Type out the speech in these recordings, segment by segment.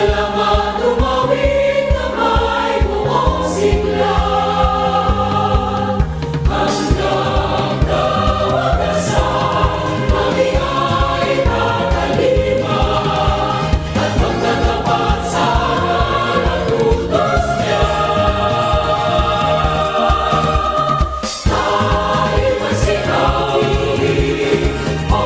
Salamat umawit na may buong sigla. Hanggang kawagasan, kami ay tatalima at magtatapat sa aral at utos niya. Tayo magsikapin, o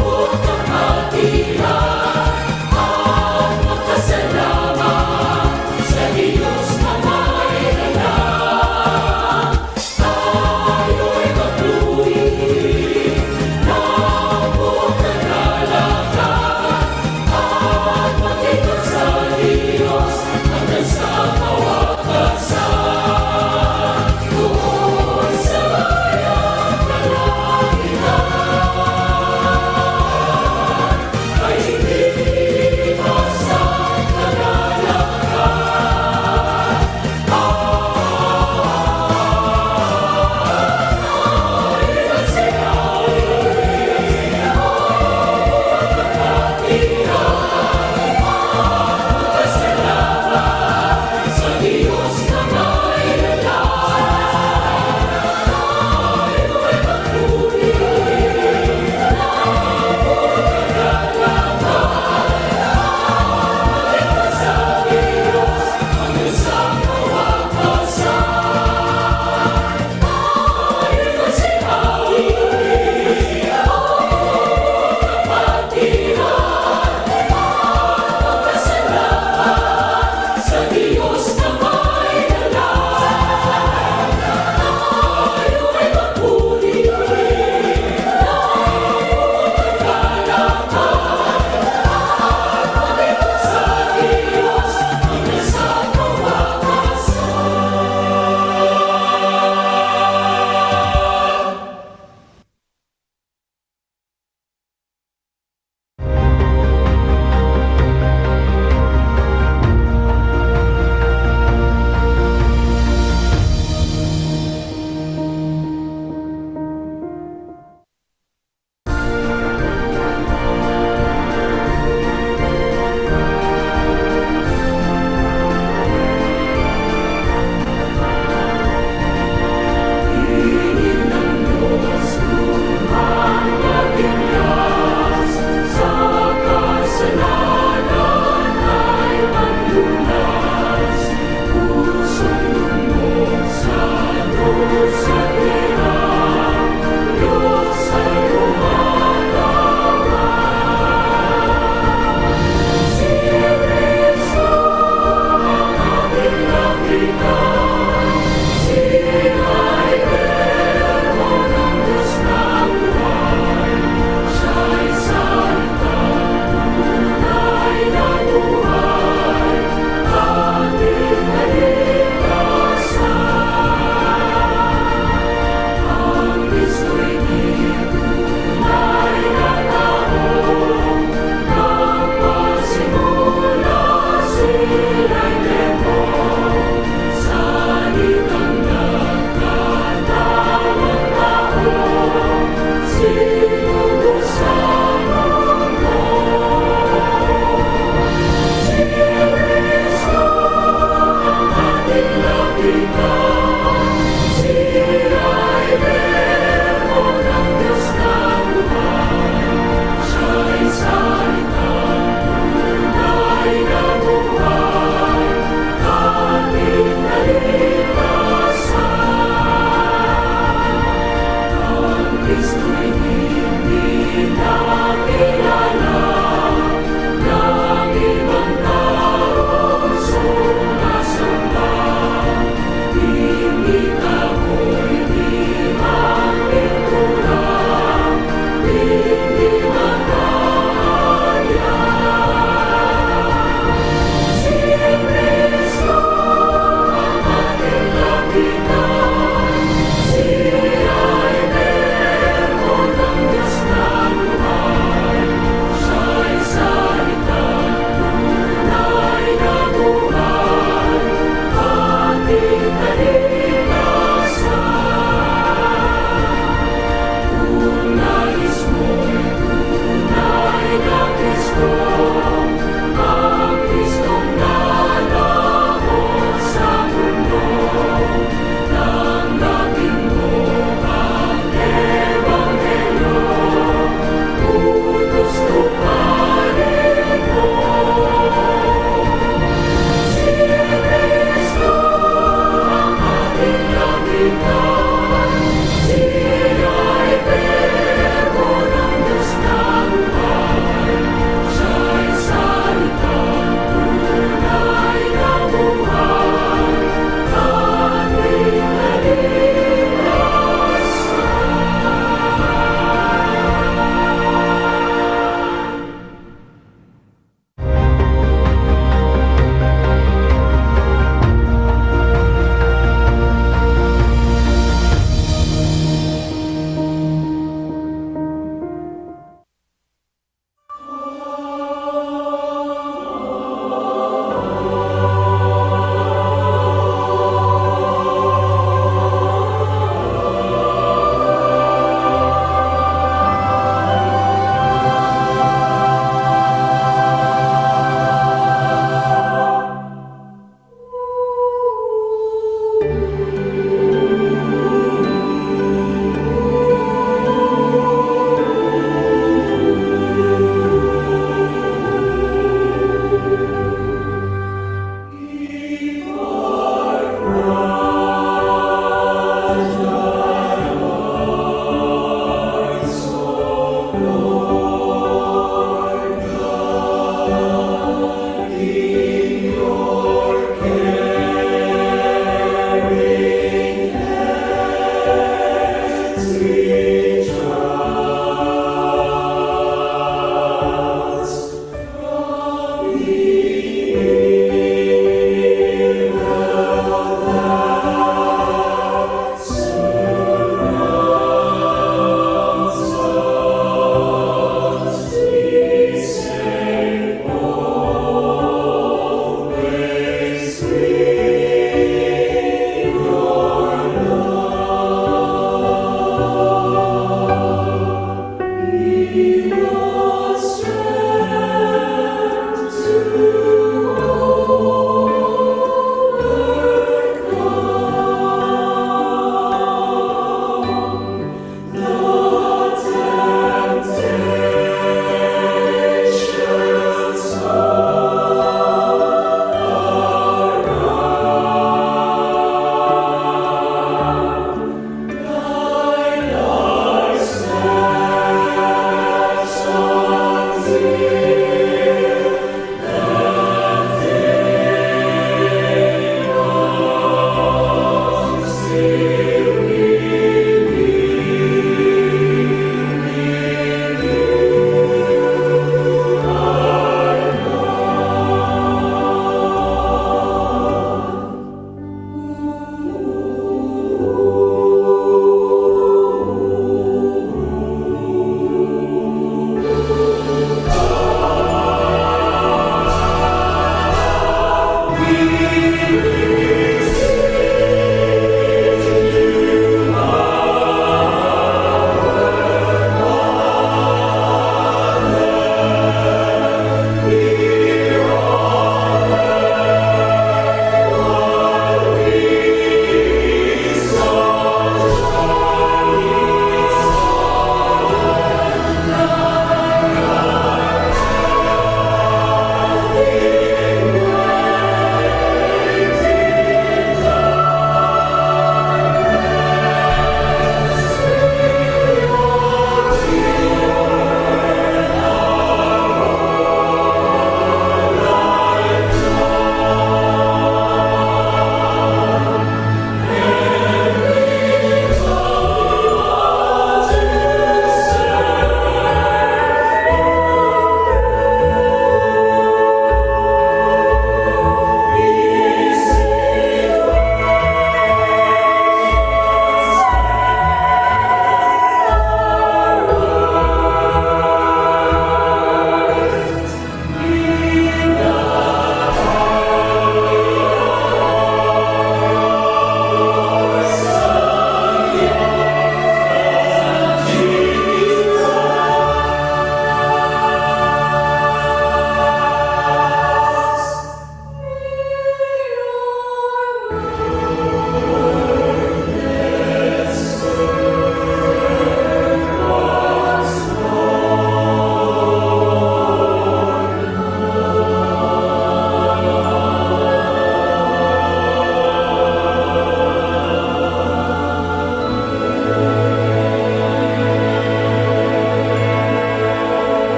putang hatiran, at makasalanan.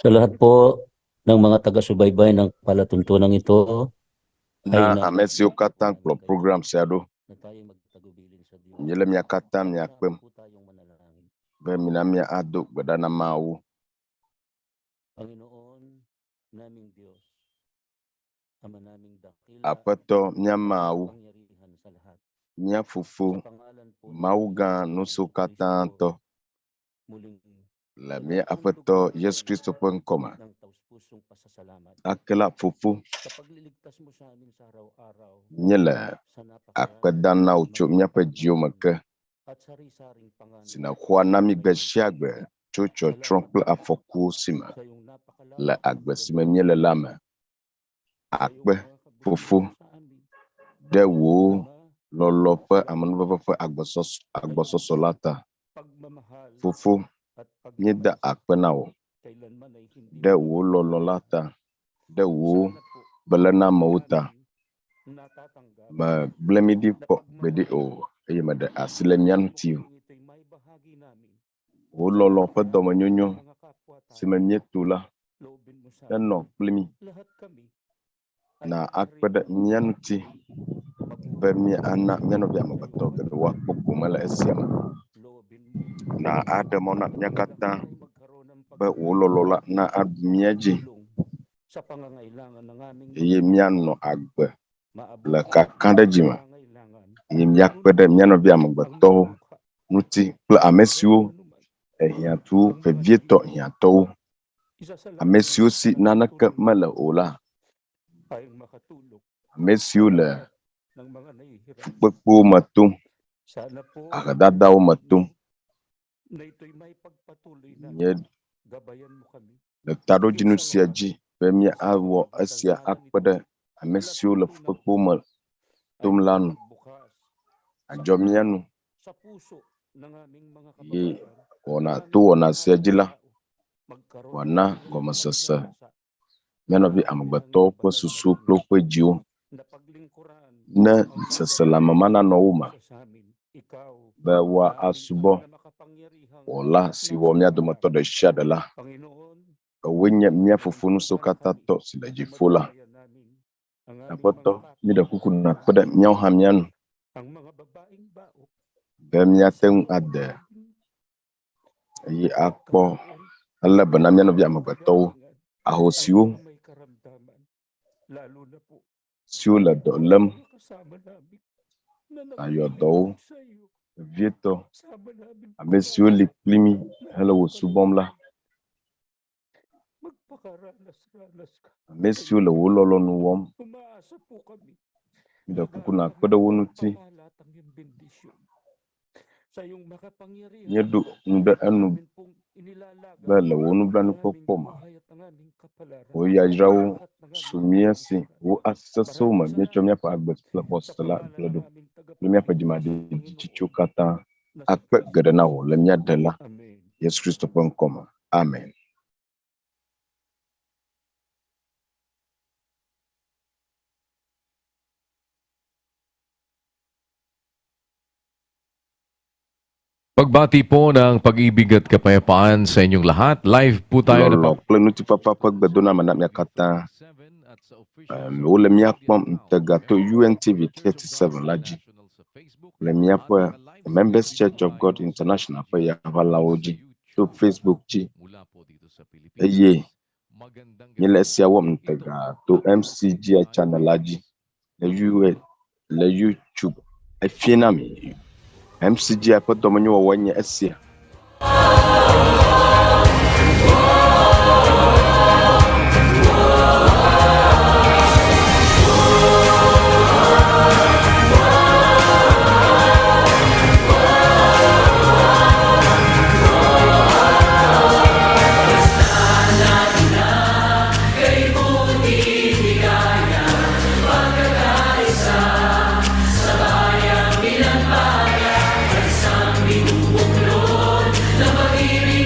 Sa lahat po ng mga taga-subaybay ng palatuntunang ito ay Na na, ame siwo katã kplɔ program sia ɖo, na tayo magtagubilin sa Diyos. míele mia katã miakpem Sama po tayong manalangin. be mina mia ado gbe ɖa na Mawu. Panginoon naming Diyos, Ama naming dakila, Aƒetɔ mía Mawu, kapangyarihan sa lahat. mía Fofo, Sa pangalan po ng Mawu gã Panginoong nusiwo Hesus katã Kristo, tɔ muling le mía Aƒetɔ Yesu Kristo ƒe ŋkɔme. ng taus-pusong pasasalamat Ake la Fofo, sa pagliligtas mo sa amin sa araw-araw míele sa akpe napakaraming dam na wò tso mga míaƒe dziwo me ke at sari-saring panganib si nèxɔa na mí gbe sia gbe tso tsɔtsrɔ̃ kple afɔkuwo si me sa iyong le napakalawak na agbe si me míele la me. sa iyong Akpe mga Fofo kabutihan sa amin. ɖe wò Ama, lɔlɔ̃ ƒe amenuveve ƒe agbɔsɔsɔ agbɔsɔsɔ la ta. pagmamahal Fofo, at míeda pag-asa akpe na wò kailanman ay hindi ɖe wò lɔlɔ̃ la ta, ɖe wò Sana po belénamewo ta. namin natatanggap Megblẽ mí ɖi na kpɔ gbeɖe o eye meɖe asi le mía ŋuti o. pagmamahal mong ito'y may bahagi namin Wò lɔlɔ̃ ƒe dɔmenyonyo sa mga kapwa si me tao. míeto la Loobin mo sa nenɔ amin. kpli mí Lahat kami ay na akpe ɖe magkaroon mía ŋuti be míana mía nɔvi amegbetɔ geɖewo woakpɔ gome le esia me. Loobin mo Na aɖe mɔ na mía na katã lahat ay magkaroon ng be wò lɔlɔ̃ la na aɖu mía dzi pagtulong sa pangangailangan ng aming eye mga míanɔ agbe le maabutan kakaɖedzi me pangangailangan eye míakpe ɖe mía nɔvi ang amegbetɔwo mga dukha ŋuti kple ame siwo anuman ehiã tu ang mga vevietɔ nahihirap. hiãtɔwo, ame Isasalangin siwo si ang naneke tutulungan mele o la, tayong makatulong ame siwo sa le lahat ng mga nahihirap. fukpekpewo me tom, Sana po ahedadawo me tom. na ito'y may pagpatuloy na Nye gabayan mo kami. le taɖodzinu Higit sa sia lahat dzi be sa míawɔ pamamagitan esia ng araw akpe nito, ɖe ame siwo le lahat po fukpekpewo me ay tom la nu. magbukas sa Adzɔ mía nu sa puso ng aming mga ye kababayan, wɔna ng to aming wɔna mga sia dzi la, kapwa-tao, magkaroon wòana ng gɔmesese pagnanasa mía sa nɔvi aming amegbetɔwo ƒe banal na susuwo ina kple woƒe dziwo na paglingkuran ne ang banal na seselãme ma nanɔ wo me sa sa amin. Ikaw, be na aming woasubɔ Ama na makapangyarihang Wɔla si wɔ nasa mía dometɔ taas. ɖe sia ɖe la. Panginoon, Ewoe nye mía Fofo nusiwo tulungan katã kami tɔ si le na dziƒo la. magabayan namin ang aming Aƒetɔ, mga míɖe kapwa kuku nàkpe ɖe míawo hã mía nu ang mga babaeng bao be míate sa ŋu iyong ade loobin eye akpɔ magkaroon ale be na mía ng nɔvi amegbetɔwo, kagalingan ang ahosiwo mga may karamdaman, lalo na po siwo le dɔ ang lém, mga kasama namin na ayɔdɔwo, nakikinig sa iyo. vevietɔ Sama namin ame siwo li kpli mí na hele wò iyong subɔm la, kalooban. Magpakaranas-ranas ka ame sa siwo iyong le wò lɔlɔ̃nu wɔm. Umaasa po kami Míɖe na kuku nàkpe ɖe wo nararamdaman ŋuti. papalat ang iyong bendisyon. Sa iyong makapangyarihan, Míeɖo ŋu ɖe enu amin pong inilalaga be le wò ang aming nublanuikpɔkpɔ me, buhay at ang aming kapalaran, wò yayrawo lahat ng su aming mía si, kagustuhan. wò asi sesẽwo me Maraming míetsɔ salamat míaƒe agbe kple sa xɔse la pangalan gblẽ ng ɖo aming kple míaƒe tagapagligtas, dzimaɖitsitsitso Panginoon, katã. na si Akpe geɖe Kristo na wò le mía Ɖela Amen. Yesu Kristo ƒe ŋkɔ me. Amen. Pagbati po ng pag-ibig at kapayapaan sa inyong lahat. Live po tayo na Lɔlɔ̃ kple ŋutifafa ƒe gbedoname na mía katã. Wole mía kpɔm ŋutega to UNTV 37 la dzi le míaƒe Members Church of God International ƒe yaʋalawo dzi to Facebook dzi eye míele esia wɔm ŋutega to MCGI channel la dzi le UN le YouTube. Efia na mi MCGI ƒe dɔmenyowɔwɔe nye esia. Sa bayang pinagpala, isang binubuklod na pag-ibig.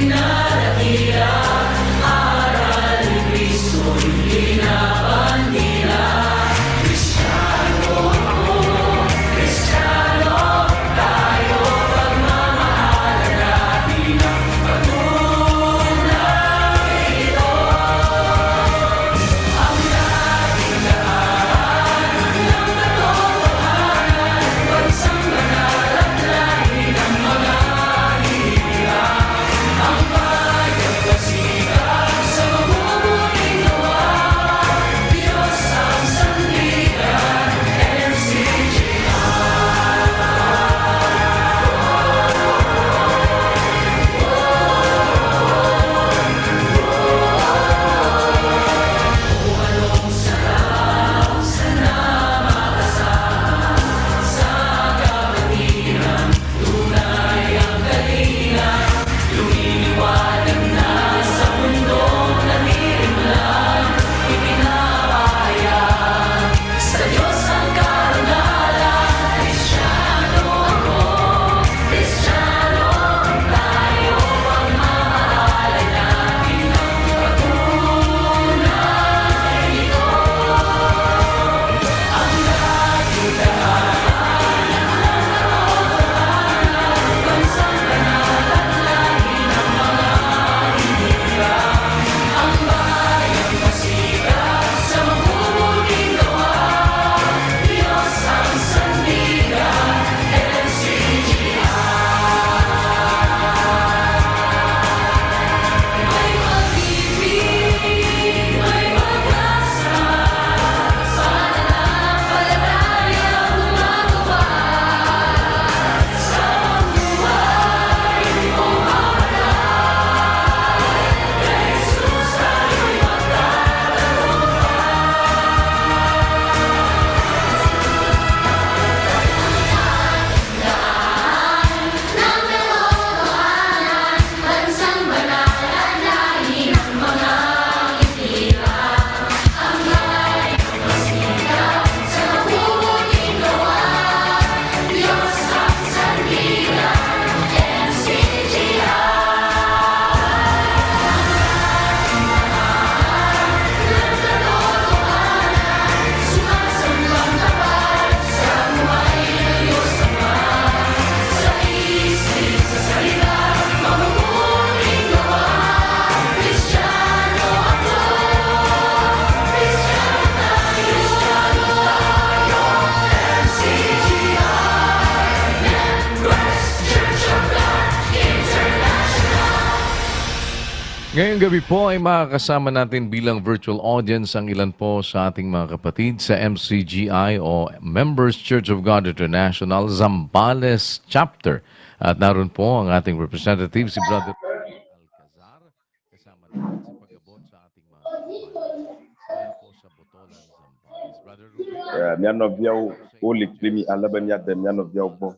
Ngayong gabi po ay makakasama natin bilang virtual audience ang ilan po sa ating mga kapatid sa MCGI o Members Church of God International Zambales Chapter. At naroon po ang ating representative si Brother Alcazar kasama natin sa pag-abot sa ating mga kababayan mula po sa Botolan, Zambales. Brother Ruben, Mía nɔviawo wole kpli mi ale be míade mía nɔviawo gbɔ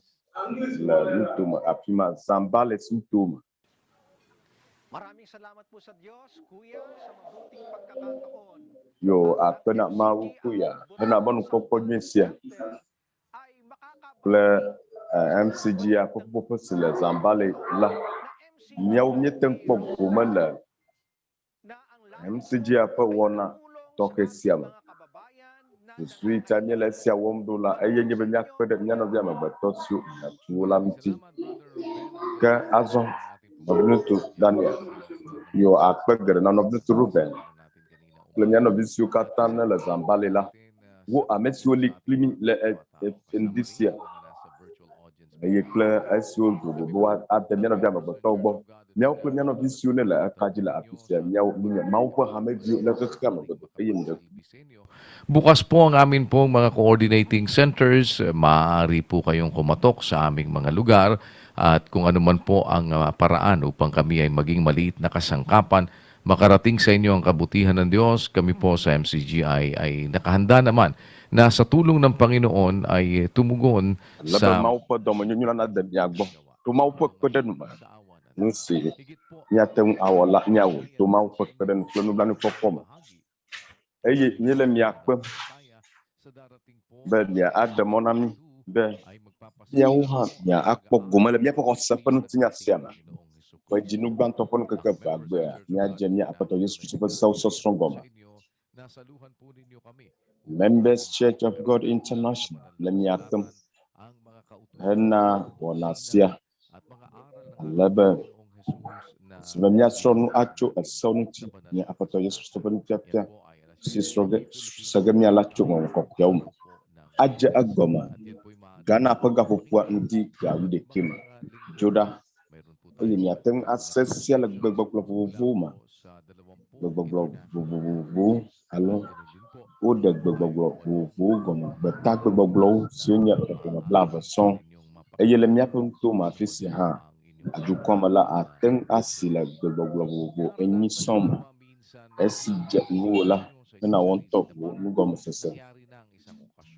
le nutome afi ma Zambales nutome. Maraming salamat po sa Diyos, Kuya, sa mabuting pagkakataon. Yo akpe na Mawu kuya hena mɔnukpɔkpɔ nyui sia Ay makakabati kple MCGI ƒe ƒuƒoƒe si le Zambale la. Míawo míete ŋu kpɔ gome le na ang lahat MCGI ƒe wɔna tɔxɛ sia me. mga kababayan na Susu yi ta míele esia wɔm ɖo la, eye nye be míakpe ɖe mía nɔvi amegbetɔ siwo hiã la ŋuti. Ke azɔ nɔviŋutsu Daniel yɔ akpe geɖe na nɔviŋutsu Ruben kple mía nɔvi siwo katã ne le Zambale la. Wo ame siwo li kpli mí le ŋdi sia eye kple esiwo vovo be woade mía nɔvi amegbetɔwo gbɔ. Míawo kple mía nɔvi siwo ne le eka dzi le afi sia, míawo míenye Mawu ƒe hameviwo le xexea me godoo eye mi ɖe Bukas po ang amin pong mga coordinating centers. Maaari po kayong kumatok sa aming mga lugar at kung ano man po ang paraan upang kami ay maging maliit na kasangkapan, makarating sa inyo ang kabutihan ng Diyos. Kami po sa MCGI ay nakahanda naman na sa tulong ng Panginoon ay tumugon Ale be sa Mawu ƒe dɔmenyonyo la nade mia gbɔ. To Mawu ƒe kpeɖeŋu me, nu si míate ŋu awɔ la míawɔ to Mawu ƒe kpeɖeŋu kple nublanuikpɔkpɔ me. Eye míele mia kpem be mia aɖe mɔ na mí be míawo hã mia akpɔ gome le míaƒe xɔse ƒe ŋutinya sia me. Ƒe dzinu gbãtɔ ƒe ŋkeke evea gbea, míadze mía Aƒetɔ Yesu Kristo ƒe sewo sɔsrɔ̃ gɔme. Members Church of God International le mia kpem hena wɔna sia ale be si be míasrɔ̃ nu atso esewo ŋuti nye Aƒetɔ Yesu Kristo ƒe nufiafia si srɔ̃ ge se ge míala tso Ŋɔŋlɔ Kɔkɔeawo me. Adze egɔme Ghana ƒe gaƒoƒoa ŋdi ga wuiɖekɛ me. Dzo ɖa eye miate ŋu ase esia le gbegbɔgblɔ vovovowo me. Gbegbɔgblɔ vovovowo alo woɖe gbegbɔgblɔ vovovowo gɔme. Gbetagbegbɔgblɔwo siwo nye xexlẽme blaeve sɔŋ eye le míaƒe nutome afi sia hã dukɔa me la ate ŋu asi le gbegbɔgblɔ vovovo enyi sɔŋ me. Esi dze ŋuwò la hena wò ŋutɔ wò nugɔmesese.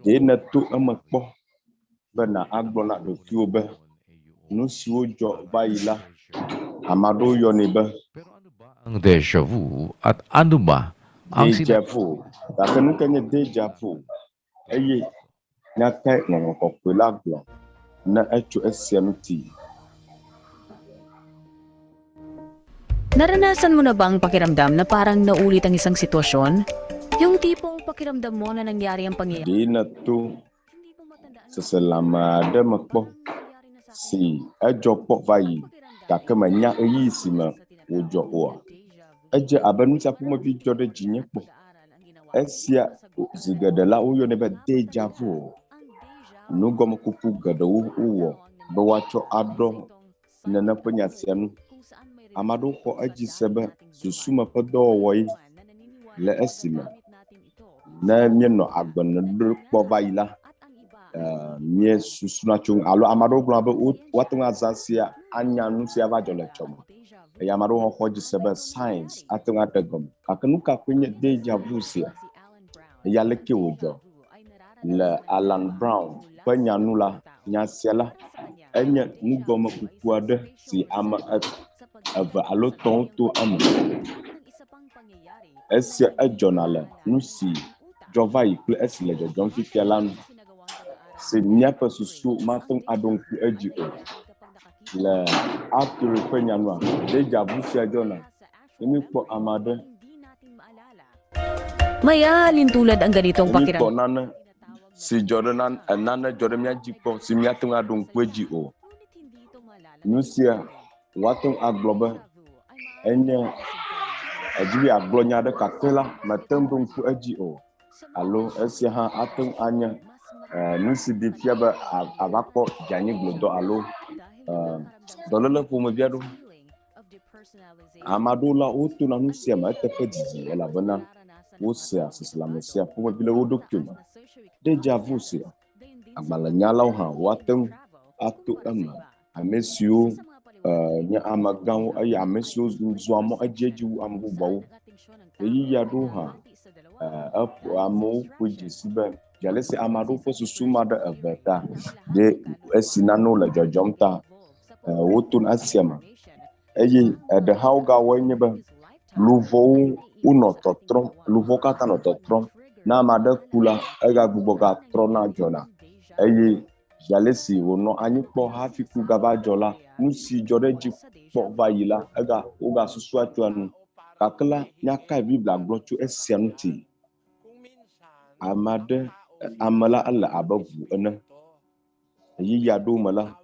Ɖe nèto eme kpɔ be na agblɔ na ɖokuiwò be nu siwo dzɔ va yi la, ame aɖewo yɔnɛ be Ang deja vu at ano ba ang deja vu. Gake nu ke nye deja vu? Eye nya kae Ŋɔŋlɔ Kɔkɔe la gblɔ ne etso esia ŋuti? Naranasan mo na ba ang pakiramdam na parang naulit ang isang sitwasyon? Yung tipong pakiramdam mo na nangyari ang pangyayari. Ɖe nèto Hindi mo matandaan seselãme aɖe me kpɔ nangyari na sa akin. si edzɔ kpɔ va yi gake menya ɣeyiɣi si me wòdzɔ oa? Edze abe nu sia ƒomevi dzɔ ɖe dzinye kpɔ. Esia zi geɖe la woyɔnɛ be deja vu. Nugɔmekuku geɖewo wowɔ be woatsɔ aɖɔ nene ƒe nya sia nu. Ame aɖewo xɔ edzi se be susume ƒe dɔwɔwɔ ye le esime ne míenɔ agbe nɔ kpɔ va yi la, míesusuna tso ŋu alo ame aɖewo gblɔna be woate ŋu azã sia anya nu sia va dzɔ le etsɔme. Eye ame aɖewo hã xɔ edzi se be science ate ŋu aɖe gɔme. Gake nu ka koe nye deja vu sia? Eye aleke wòdzɔ? Le Alan Brown ƒe nya nu la, nya sia la, enye nugɔmekuku aɖe si ame eve alo etɔ̃wo to eme. Esia edzɔna le nu si dzɔ va yi kple esi le dzɔdzɔm fifia la nu si míaƒe susu mate ŋu aɖo ŋku edzi o. Le Arthur ƒe nya nua, deja vu sia dzɔna ne míekpɔ ame aɖe May tulad ang ganitong ne míekpɔ pakiramdam. nane si dzɔ ɖe nane dzɔ ɖe mía dzi kpɔ si míate ŋu aɖo ŋku edzi o. Nu sia woate ŋu agblɔ be enye edzi be yeagblɔ nya aɖe gake la mete ŋu ɖo ŋku edzi o. Alo esia hã ate ŋu anye nu si ɖi fia be ava kpɔ dzanyigblodɔ alo dɔléle ƒomevi aɖewo. Ame aɖewo la, wotona nu sia me eteƒe didi elabena wosea seselãme sia ƒomevi le wo ɖokui me. Deja vu sia, agbalẽnyalawo hã woate ŋu ato eme. Ame siwo nye amegãwo eye ame siwo zɔa mɔ edziedzi wu ame bubuawo. Ɣeyiɣi aɖewo hã eƒo amewo ƒoe dze si be dze ale si ame aɖewo ƒe susu ma ɖe eve ta ɖe esi nanewo le dzɔdzɔm ta wotona esia me. Eye eɖe hã wogawɔe nye be luʋɔwo wonɔ tɔtrɔm, luʋɔwo katã nɔ tɔtrɔm. Ne ame aɖe ku la, egagbugbɔ gatrɔna dzɔna eye zi ale si wònɔ anyi kpɔ hafi ku gava dzɔ la, nu si dzɔ ɖe edzi kpɔ va yi la, ega wogasusua tsoa enu. Gake la, nya kae Biblia gblɔ tso esia ŋuti? Ame aɖe, ame la ele abe ʋu ene. Ɣeyiɣi aɖewo me la,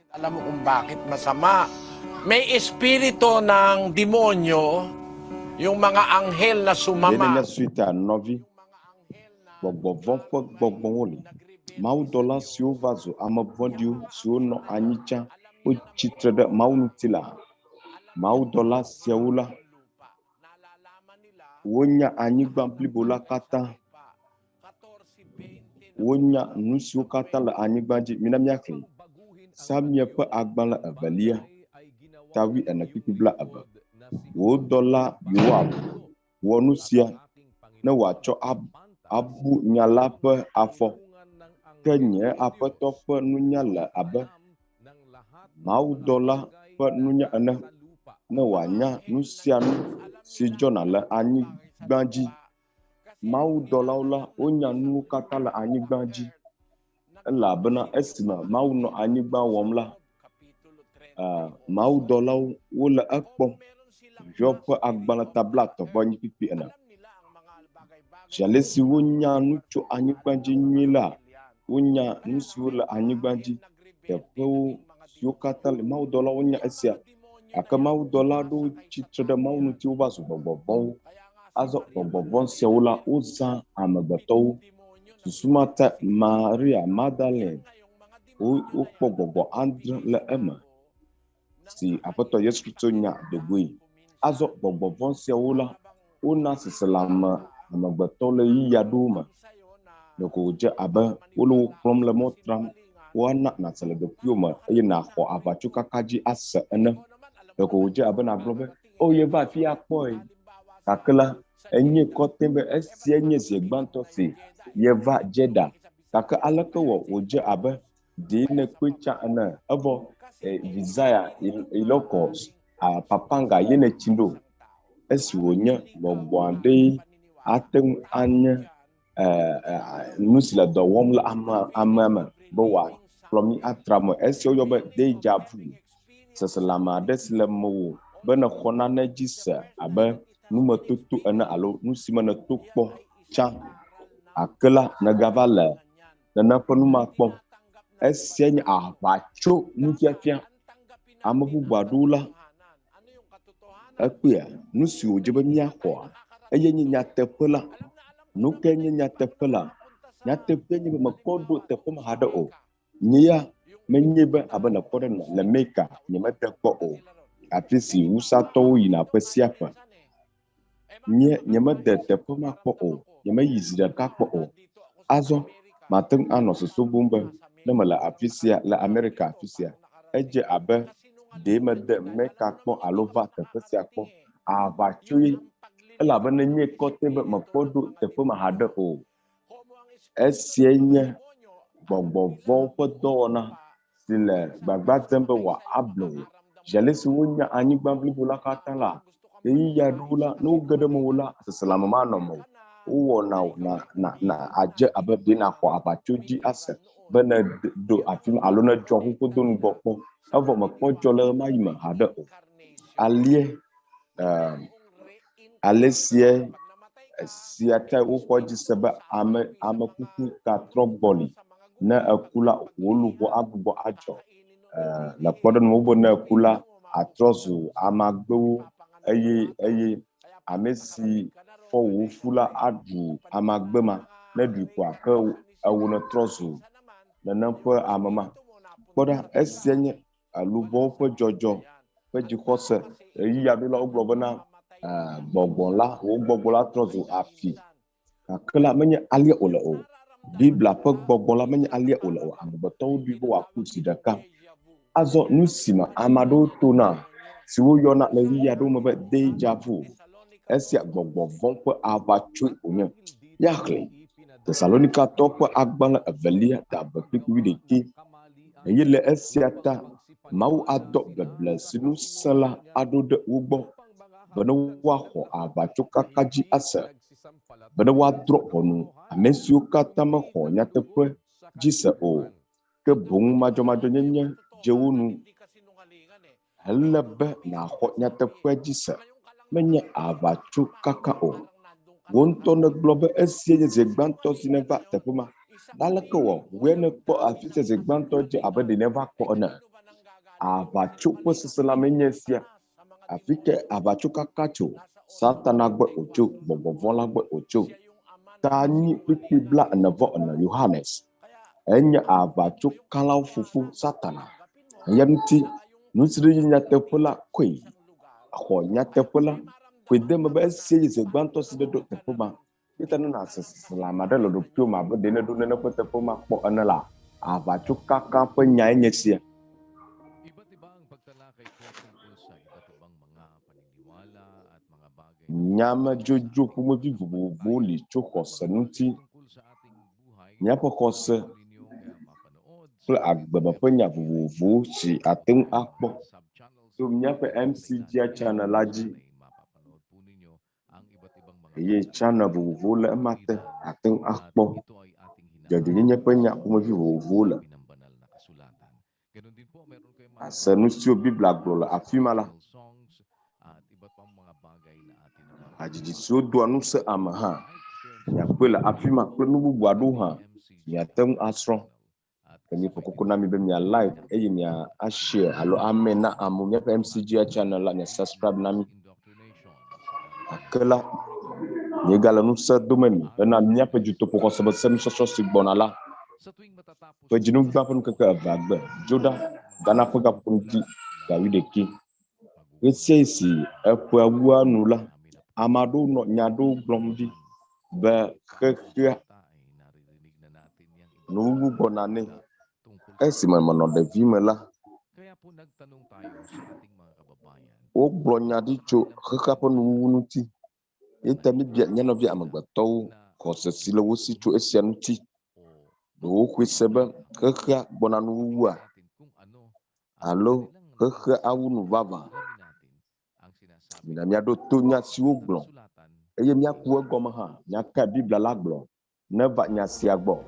Alam mo kung bakit masama. May espiritu ng demonyo, yung mga anghel na Ɖe sumama. nenye suita nɔvi, gbɔgbɔ vɔ̃ ƒe gbɔgbɔwo li. Mawudɔla siwo va zu ame vɔ̃ɖiwo siwo nɔ anyi tsã wotsi tre ɖe Mawu ŋuti la, mawudɔla siawo la, wonya anyigba blibo la katã. Wonya nu siwo katã le anyigba dzi. Mina míaxlẽ Samuel ƒe agbalẽ evelia, ta wuiene kpukpui blaeve. Wò dɔla Yoab wɔ nu sia ne wòatsɔ abu nya la ƒe afɔ. Ke nye aƒetɔ ƒe nunya le abe mawudɔla ƒe nunya ene, ne wòanya nu sia nu si dzɔna le anyigba dzi. Mawudɔlawo la, wonya nuwo katã le anyigba dzi elabena esime Mawu nɔ anyigba wɔm la, mawudɔlawo wole ekpɔm. Hiob ƒe agbalẽ ta blaetɔ̃ vɔ enyi kpukpui ene. Zi ale si wonya nu tso anyigba dzi nyuie la, wonya nu siwo le anyigba dzi, teƒewo siwo katã le. Mawudɔlawo nya esia. Gake mawudɔla aɖewo tsi tre ɖe Mawu ŋuti wova zu gbɔgbɔ vɔ̃wo. Azɔ gbɔgbɔ vɔ̃ siawo la, wozã amegbetɔwo. Susu ma ta Maria Magdalene wokpɔ gbɔgbɔ adre le eme si Aƒetɔ Yesu Kristo nya do goe. Azɔ gbɔgbɔ vɔ̃ siawo la, wona seselãme amegbetɔ le ɣeyiɣi aɖewo me. Ɖeko wòdze abe wole wo kplɔm le mɔ tram, woana nàse le ɖokuiwò me eye nàxɔ aʋatsokaka dzi ase ene. Ɖeko wòdze abe nàgblɔ be, O, yeva afi ya kpɔe. Gake la, enye kɔtɛ be esia nye zi gbãtɔ si yeva Jeddah. Gake aleke wɔ wòdze abe ɖee nèkpɔe tsã ene evɔ Visaya, Ilocos, Pampanga ye nètsi ɖo? Esi wònye gbɔgbɔ aɖee ate ŋu anye nu si le dɔ wɔm le amea me be wòakplɔ mí atra mɔe. Esi woyɔ be deja vu, seselãme aɖe si le mewò be nèxɔ nane dzi se abe numetoto ene alo nu si me nèto kpɔ tsã gake la, nègava le nene ƒe nu ma kpɔm. Esia nye aʋatso nufiafia. Ame bubu aɖewo la, ekpea nu si wòdze be míaxɔa, eye nye nyateƒe la. Nu kae nye nyateƒe la? Nyateƒe nye be mekpɔ ɖo teƒe ma haɖe o. Nye ya menye be abe le kpɔɖeŋu me le Meka nyemete kpɔ o, afi si Wusatɔwo yina ƒe sia ƒe. Nye nyemede teƒe ma kpɔ o, nyemeyi zi ɖeka kpɔ o. Azɔ mate ŋu anɔ susu bum be ne mele afi sia le Amerika afi sia, edze abe ɖee mede Meka kpɔ alo va teƒe sia kpɔ. Aʋatsoe, elabena nye kɔtɛ be mekpɔ ɖo teƒe ma haɖe o. Esiae nye gbɔgbɔ vɔ̃wo ƒe dɔwɔna si le gbagba dzem be wòable wò. Zi ale si wonya anyigba blibo la katã la, ɣeyiɣi aɖewo la, ne woge ɖe mewò la, seselãme manɔ mewò. Wowɔna wò na na na adze abe ɖe nàxɔ aʋatso dzi ase be nèɖo afi ma alo nèdzɔ xoxo do ŋgɔ kpɔ evɔ mèkpɔ dzɔ le ɣemaɣi me haɖe o. Alie ale sie esia tae woxɔ edzi se be ame ame kuku gatrɔ gbɔ li. Ne eku la, wò luʋɔ agbugbɔ adzɔ. Le kpɔɖeŋu me, wobe ne eku la, atrɔ zu amagbewo eye eye ame si Nàfɔ wò fu la aɖu amagbe ma. Ne èɖui koa, ke ewò nètrɔ zu nenem ƒe ame ma. Kpɔ ɖa, esia nye luʋɔwo ƒe dzɔdzɔ ƒe dzixɔse. Ɣeyiɣi aɖewo la, wogblɔ bena gbɔgbɔ la, wò gbɔgbɔ la trɔ zu afi. Gake la, menye alea wòle o. Biblia ƒe gbɔgbɔ la menye alea wòle o. Amegbetɔwo ɖoe be wòaku zi ɖeka. Azɔ nu si me ame aɖewo tona, si woyɔna le ɣeyiɣi aɖewo me be deja vu, esia gbɔgbɔ vɔ̃ ƒe aʋatsoe wònye. Míaxlẽe. Tesalonikatɔwo ƒe agbalẽ evelia ta eve kpukpui wuiɖekɛ. Eye le esia ta Mawu adɔ beble si nu sẽ la aɖo ɖe wo gbɔ bene woaxɔ aʋatsokaka dzi ase, bene woadrɔ̃ ʋɔnu ame siwo katã mexɔ nyateƒe dzi se o, ke boŋ madzɔmadzɔnyenye dze wo ŋu. Ele be nàxɔ nyateƒea dzi se, menye aʋatsokaka o. Wò ŋutɔ nègblɔ be esia nye zi gbãtɔ si nèva teƒe ma. Aleke wɔ wòe nèkpɔ afi sia zi gbãtɔ dze abe ɖe nèva kpɔ ene? Aʋatso ƒe seselãmee nye esia. Afi kae aʋatsokaka tso? Satana gbɔe wòtso, gbɔgbɔ vɔ̃ la gbɔe wòtso. Ta nyi kpukpui 40 Yohanes. Enye aʋatsokalawo fofo Satana. Eya ŋuti nu si ɖe nyateƒe la koe. Xɔ nyateƒe la koe de eme be esia nye zi gbãtɔ si ɖe ɖo teƒe ma. Eya ta ne nàse seselãme aɖe le ɖokuiwò me abe ɖe nèɖo nane ƒe teƒe ma kpɔ ene la, aʋatsokaka ƒe nyae nye esia. Nyamedzodzro ƒomevi vovovowo li tso xɔse ŋuti. Míaƒe xɔse kple agbeme ƒe nya vovovowo si àte ŋu akpɔ to míaƒe MCGI channel la dzi eye channel vovovowo le ema te àte ŋu akpɔ dzɔdzɔenyenye ƒe nya ƒomevi vovovowo le. Àse nu siwo Biblia gblɔ le afi ma la. Hadzidzi siwo doa ŋusẽ ame hã miakpɔe le afi ma kple nu bubu aɖewo hã miate ŋu asrɔ̃. Ke míeƒo koko na mi be mia like eye mia ashare alo ame na amewo míaƒe MCGI channel la mia subscribe na mí. Gake la, míegale ŋusẽ dome mi bena míaƒe dutoƒoxɔsebese nusɔsrɔ̃ si gbɔna la ƒe dzinugbã ƒe ŋkeke evea gbe dzo ɖa Ghana ƒe gaƒoƒo ŋuti ga wuiɖekɛ. Ɣesiaɣi si eƒea wua nu la, ame aɖewo nɔ nya aɖewo gblɔm ɖi be xexea nuwuwu gbɔna nɛ. Esime menɔ ɖevime la, wogblɔ nya ɖi tso xexea ƒe nuwuwu ŋuti. Eya ta míebia mía nɔvi amegbetɔwo xɔse si le wo si tso esia ŋuti. Ɖewo xɔe se be xexea gbɔna nuwuwua alo xexea awu nu vavã. Mina míaɖo to nya si wogblɔ eye míaku egɔme hã. Nya kae Biblia la gblɔ neva nya sia gbɔ?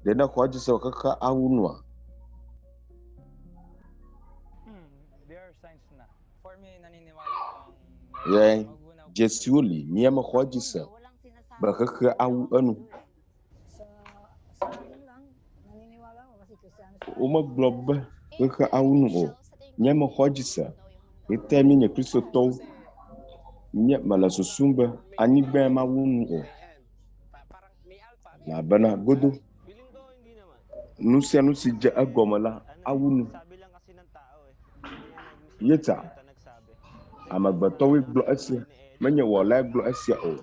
Ɖe nèxɔ edzi se be xexea awu nua? Ye dzesiwo li mía mexɔ edzi se be xexea awu enu. Womegblɔ be xexea awu nu o. Nye mexɔ edzi se. Etae míenye Kristotɔwo. Nye mele susum be anyigbae mawu nu o. Elabena godo nu sia nu si dze egɔme la awu nu. Yeta amegbetɔwoe gblɔ esia, menye Wɔlae gblɔ esia o.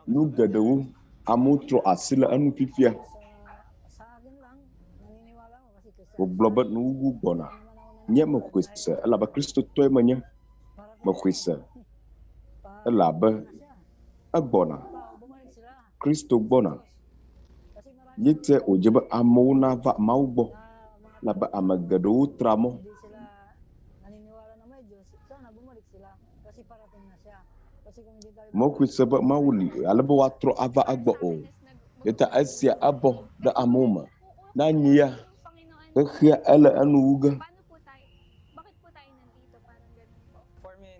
Nu geɖewo amewo trɔ asi le enu fifia. Wògblɔ be nuwuwu gbɔna. Nye mexɔe se elabe Kristotɔe menye. Mexɔe se elabe egbɔna. Kristo gbɔna. Ye te wòdze be amewo nava Mawu gbɔ elabe ame geɖewo tra mɔ. Mexɔe se be Mawu li ale be woatrɔ ava egbɔ o. Eta esia ebɔ ɖe amewo me. Ne anyia, xexea ele enu wu ge.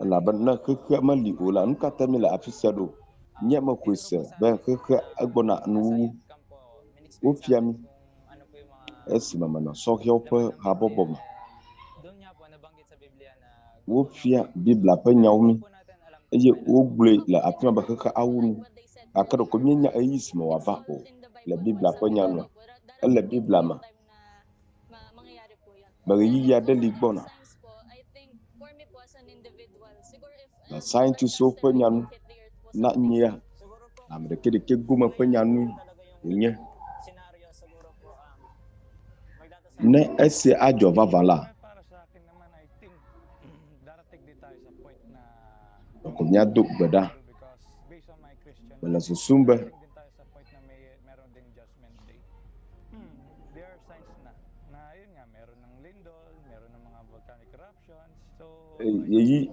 Elabe ne xexea meli o la, nu ka ta míele afi sia ɖo? Nye mexɔe se be xexea egbɔna nuwuwu. Wofia mí esime menɔ sɔhɛwo ƒe habɔbɔ me. Wofia Biblia ƒe nyawo mí eye wogblɔe le afi ma be xexea awu nu. Gake ɖeko míenya ɣeyiɣi si me wòava o le Biblia ƒe nya nua. Ele Biblia me be ɣeyiɣi aɖe li gbɔna. Le scientistwo ƒe nya nu na nyea ame ɖekɛɖekɛ gome ƒe nya nu wònye. Ne esia adzɔ vavã la, ɖeko míado gbe ɖa. Mele susum be ɣeyiɣi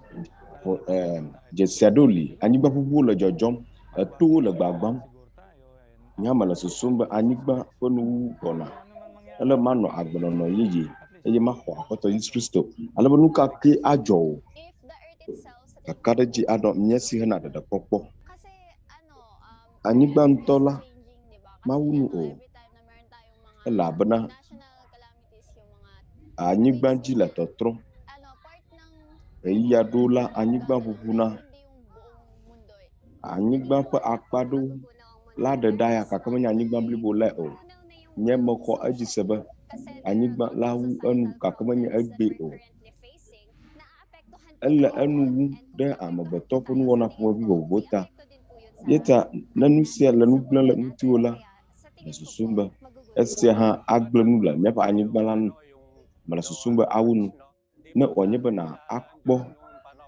dzesi aɖewo li, anyigbaʋuʋuwo le dzɔdzɔm, etowo le gbagbam. Nye hã mele susum be anyigba ƒe nuwuwu gbɔna. Ele manɔ agbenɔnɔ yeye eye maxɔ Aƒetɔ Yesu Kristo. Ale be nu ka kee adzɔ o, kakaɖedzi anɔ mía si hena ɖeɖekpɔkpɔ. Anyigba ŋutɔ la mawu nu o, elabena anyigba dzi le tɔtrɔm. Ɣeyiɣi aɖewo la, anyigba ʋuʋuna. Anyigba ƒe akpa aɖewo la ɖe ɖa ya gake menye anyigba blibo lae o. Nye mexɔ edzi se be anyigba la wu enu gake menye egbee o. Ele enu wum ɖe amegbetɔ ƒe nuwɔna ƒomevi vovovowo ta. Ye ta ne nu sia le nu gblẽm le ŋutiwò la, le susum be esia hã agblẽ nu le míaƒe anyigba la ŋu. Mele susum be awu nu ne wòanye be nàkpɔ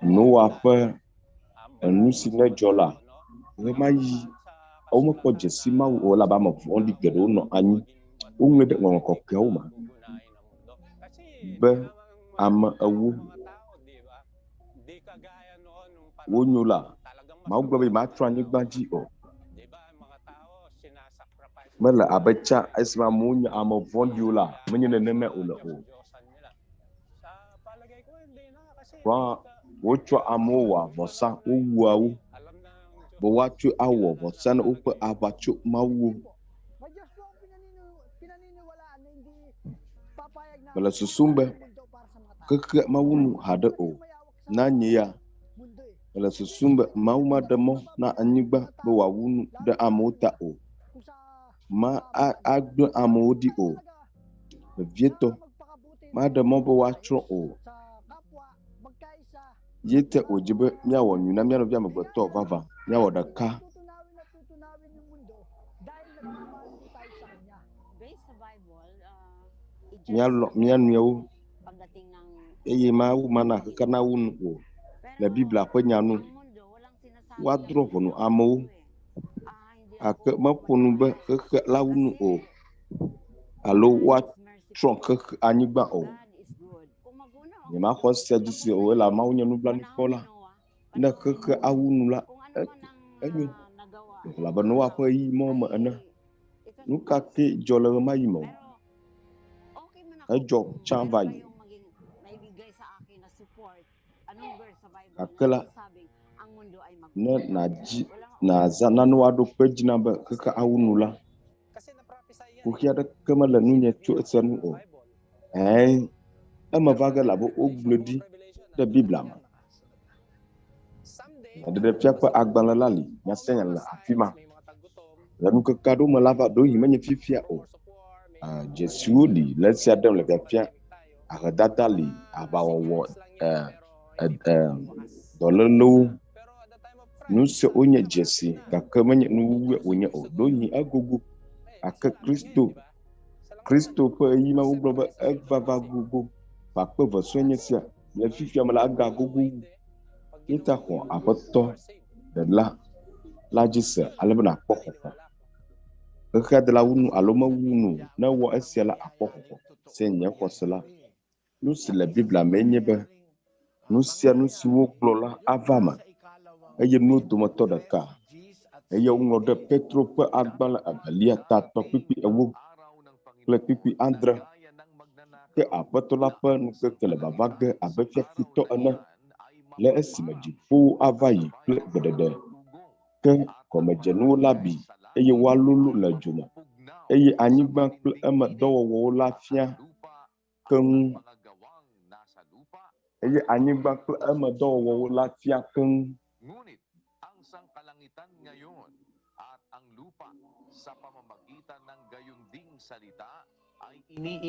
Noa ƒe enu si nedzɔ la, ɣemaɣi womekpɔ dzesi Mawu o elabe ame vɔ̃ɖi geɖewo nɔ anyi. Woŋlɔe ɖe Ŋɔŋlɔ Kɔkɔeawo me be ame ewo wonyo la, Mawu gblɔ be yematrɔ anyigba dzi o. Mele abe tsã esime amewo nye ame vɔ̃ɖiwo la, menye nenemae wòle o. Kura wotsɔa amewo wɔa vɔsa, wowua wo be woatsɔe awɔ vɔsa na woƒe aʋatsomawuwo. Mele susum be xexea mewu nu haɖe o. Na nye ya, mele susum be Mawu maɖe mɔ na anyigba be wòawu nu ɖe amewo ta o. Ma agblẽ amewo ɖi o. Vevietɔ, maɖe mɔ be woatsrɔ̃ o. Ye te wòdzi be míawɔ nyui na mía nɔvi amegbetɔ vavã, míawɔ ɖeka. Míalɔ̃ mía nɔewo eye Mawu mana xexea nawu nu o. Le Biblia ƒe nya nu, woadrɔ̃ ʋɔnu amewo gake meƒo nu be xexe la wu nu o alo woatsrɔ̃ xexe anyigba o. Nyemaxɔ esia dzi se o elabe Mawu nye nublanuikpɔla. Ne xexe awu nu la, enyo elabe Noa ƒe ɣeyiɣi mɔ me ene. Nu ka kee dzɔ le ɣemaɣi me o? Edzɔ tsã va yi. Gake la, ne nàdzi nàzã nanewo aɖo kpe edzi na be xexea awu nu la, kuxi aɖeke mele nunye tso esia ŋu o. Ɛ̃, eme va ge elabe wogblɔe ɖi ɖe Biblia me. Nyaɖeɖefia ƒe agbalẽ la li, nya sia nya le afi ma. Le ŋkeke aɖewo me la va, ɖewohĩ menye fifia o. Dzesiwo li le esia ɖem le fiafia. Ahedada li, aʋawɔwɔ, dɔlélewo. Nu siawo wonye dzesi gake menye nuwuwue wònye o. Ɖewohĩ egogo gake Kristo, Kristo ƒe ɣeyiɣi ma wogblɔ be eva va gogo. Ƒe akpe eve sɔe nye esia. Le fifia me la, egagogo wu. Ye ta xɔ Aƒetɔ Ɖela la dzi se ale be nàkpɔ xɔxɔ. Xexea de la wu nu alo mewu nu o. Ne ewɔ esia la, àkpɔ xɔxɔ. Si nye xɔse la. Nu si le Biblia mee nye be nu sia nu si wogblɔ la ava eme eye nuwo dometɔ ɖeka eye woŋlɔ ɖe Petro ƒe agbalẽ evelia tatɔ kpukpui ewo kple kpukpui adre. Ke Aƒetɔ la ƒe ŋkeke le vava ge abe fiafitɔ ene. Le esime dziƒowo ava yi kple gbeɖeɖe, ke gɔmedzenuwo la bi eye woalolo le dzo me, eye anyigba kple eme dɔwɔwɔwo la fia keŋ. Eye anyigba kple eme dɔwɔwɔwo la fia keŋ.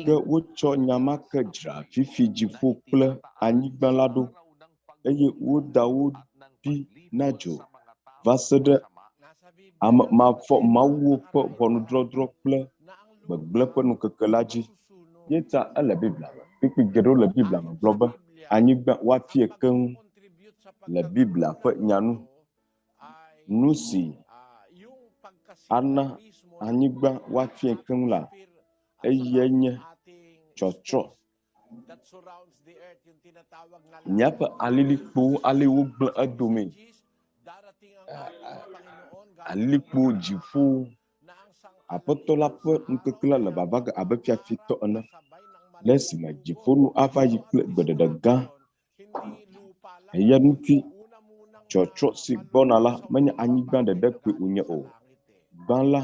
Ke wotsɔ nya ma ke dzra fifi dziƒo kple anyigba la ɖo, eye woda wo ɖi na dzo va se ɖe ame mavɔ̃mawuwo ƒe ʋɔnudɔdrɔ̃ kple gbegblẽ ƒe ŋkeke la dzi. Ye ta ele Biblia me. Kpukpui geɖewo le Biblia me gblɔ be anyigba woafie keŋ le Biblia ƒe nya nu. Nu si ana anyigba woafie keŋ la, eyae nye tsɔtsrɔ̃. Míaƒe alilikpowo ale wogblẽ edomee. Alilikpo dziƒo Aƒetɔ la ƒe ŋkeke la le vava ge abe fiafitɔ ene, le esime dziƒo nu ava yi kple gbeɖeɖe gã. Eya ŋuti tsɔtsrɔ̃ si gbɔna la menye anyigba ɖeɖe koe wònye o. Gbã la,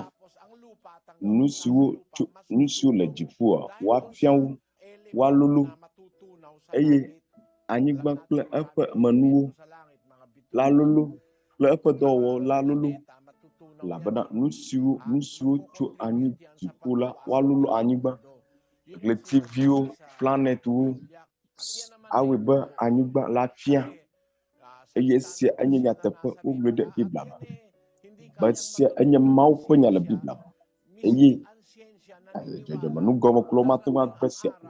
nu siwo tso nu siwo le dziƒoa, woafia wo, woalolo, eye anyigba kple eƒe menuwo lalolo kple eƒe dɔwɔwɔ lalolo, elabena nu siwo nu siwo tso anyi dziƒo la, woalolo anyigba, ɣletiviwo, planetwo awɔe be anyigba la fia. Eye esia enye nyateƒe wogblɔe ɖe Biblia me. Be esia enye Mawu ƒe nya le Biblia me. Eye dzɔdzɔmenugɔmekulawo mate ŋu agbe esia o.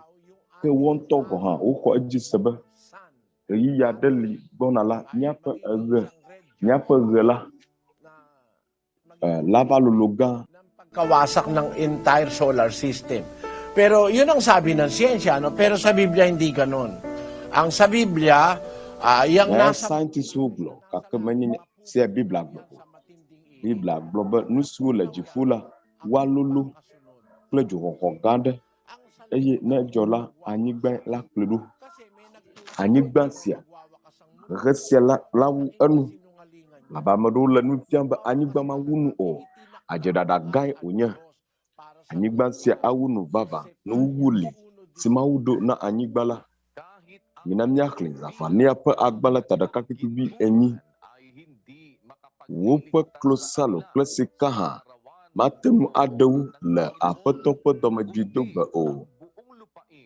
Ke woa ŋutɔ gɔ̃ hã woxɔ edzi se be ɣeyiɣi aɖe li gbɔna la, míaƒe ɣe, míaƒe ɣe la, la va lolo gã. Pagkawasak ng entire solar system. Pero yun ang sabi ng siyensya, no? Pero sa Biblia hindi ganun. Ang sa Biblia, yang Ne nasa scientistwo gblɔ gake menye nya sia Biblia gblɔ o. Biblia gblɔ be nu siwo le dziƒo la, woalolo kple dzoxɔxɔ gã aɖe eye ne edzɔ la, anyigba la kplɔe ɖo. Anyigba sia, xexe sia la, la wu enu. Abe ame aɖewo le nu fiam be anyigba mawu nu o. Adzeɖaɖa gãe wònye. Anyigba sia awu nu vavã. Nuwuwu li si Mawu ɖo na anyigba la. Mina míaxlẽ Zafania ƒe agbalẽ ta ɖeka kpukpui wuienyi. Woƒe klosalo kple sika hã mate ŋu aɖe wo le Aƒetɔ ƒe dɔmedzoedogbe o,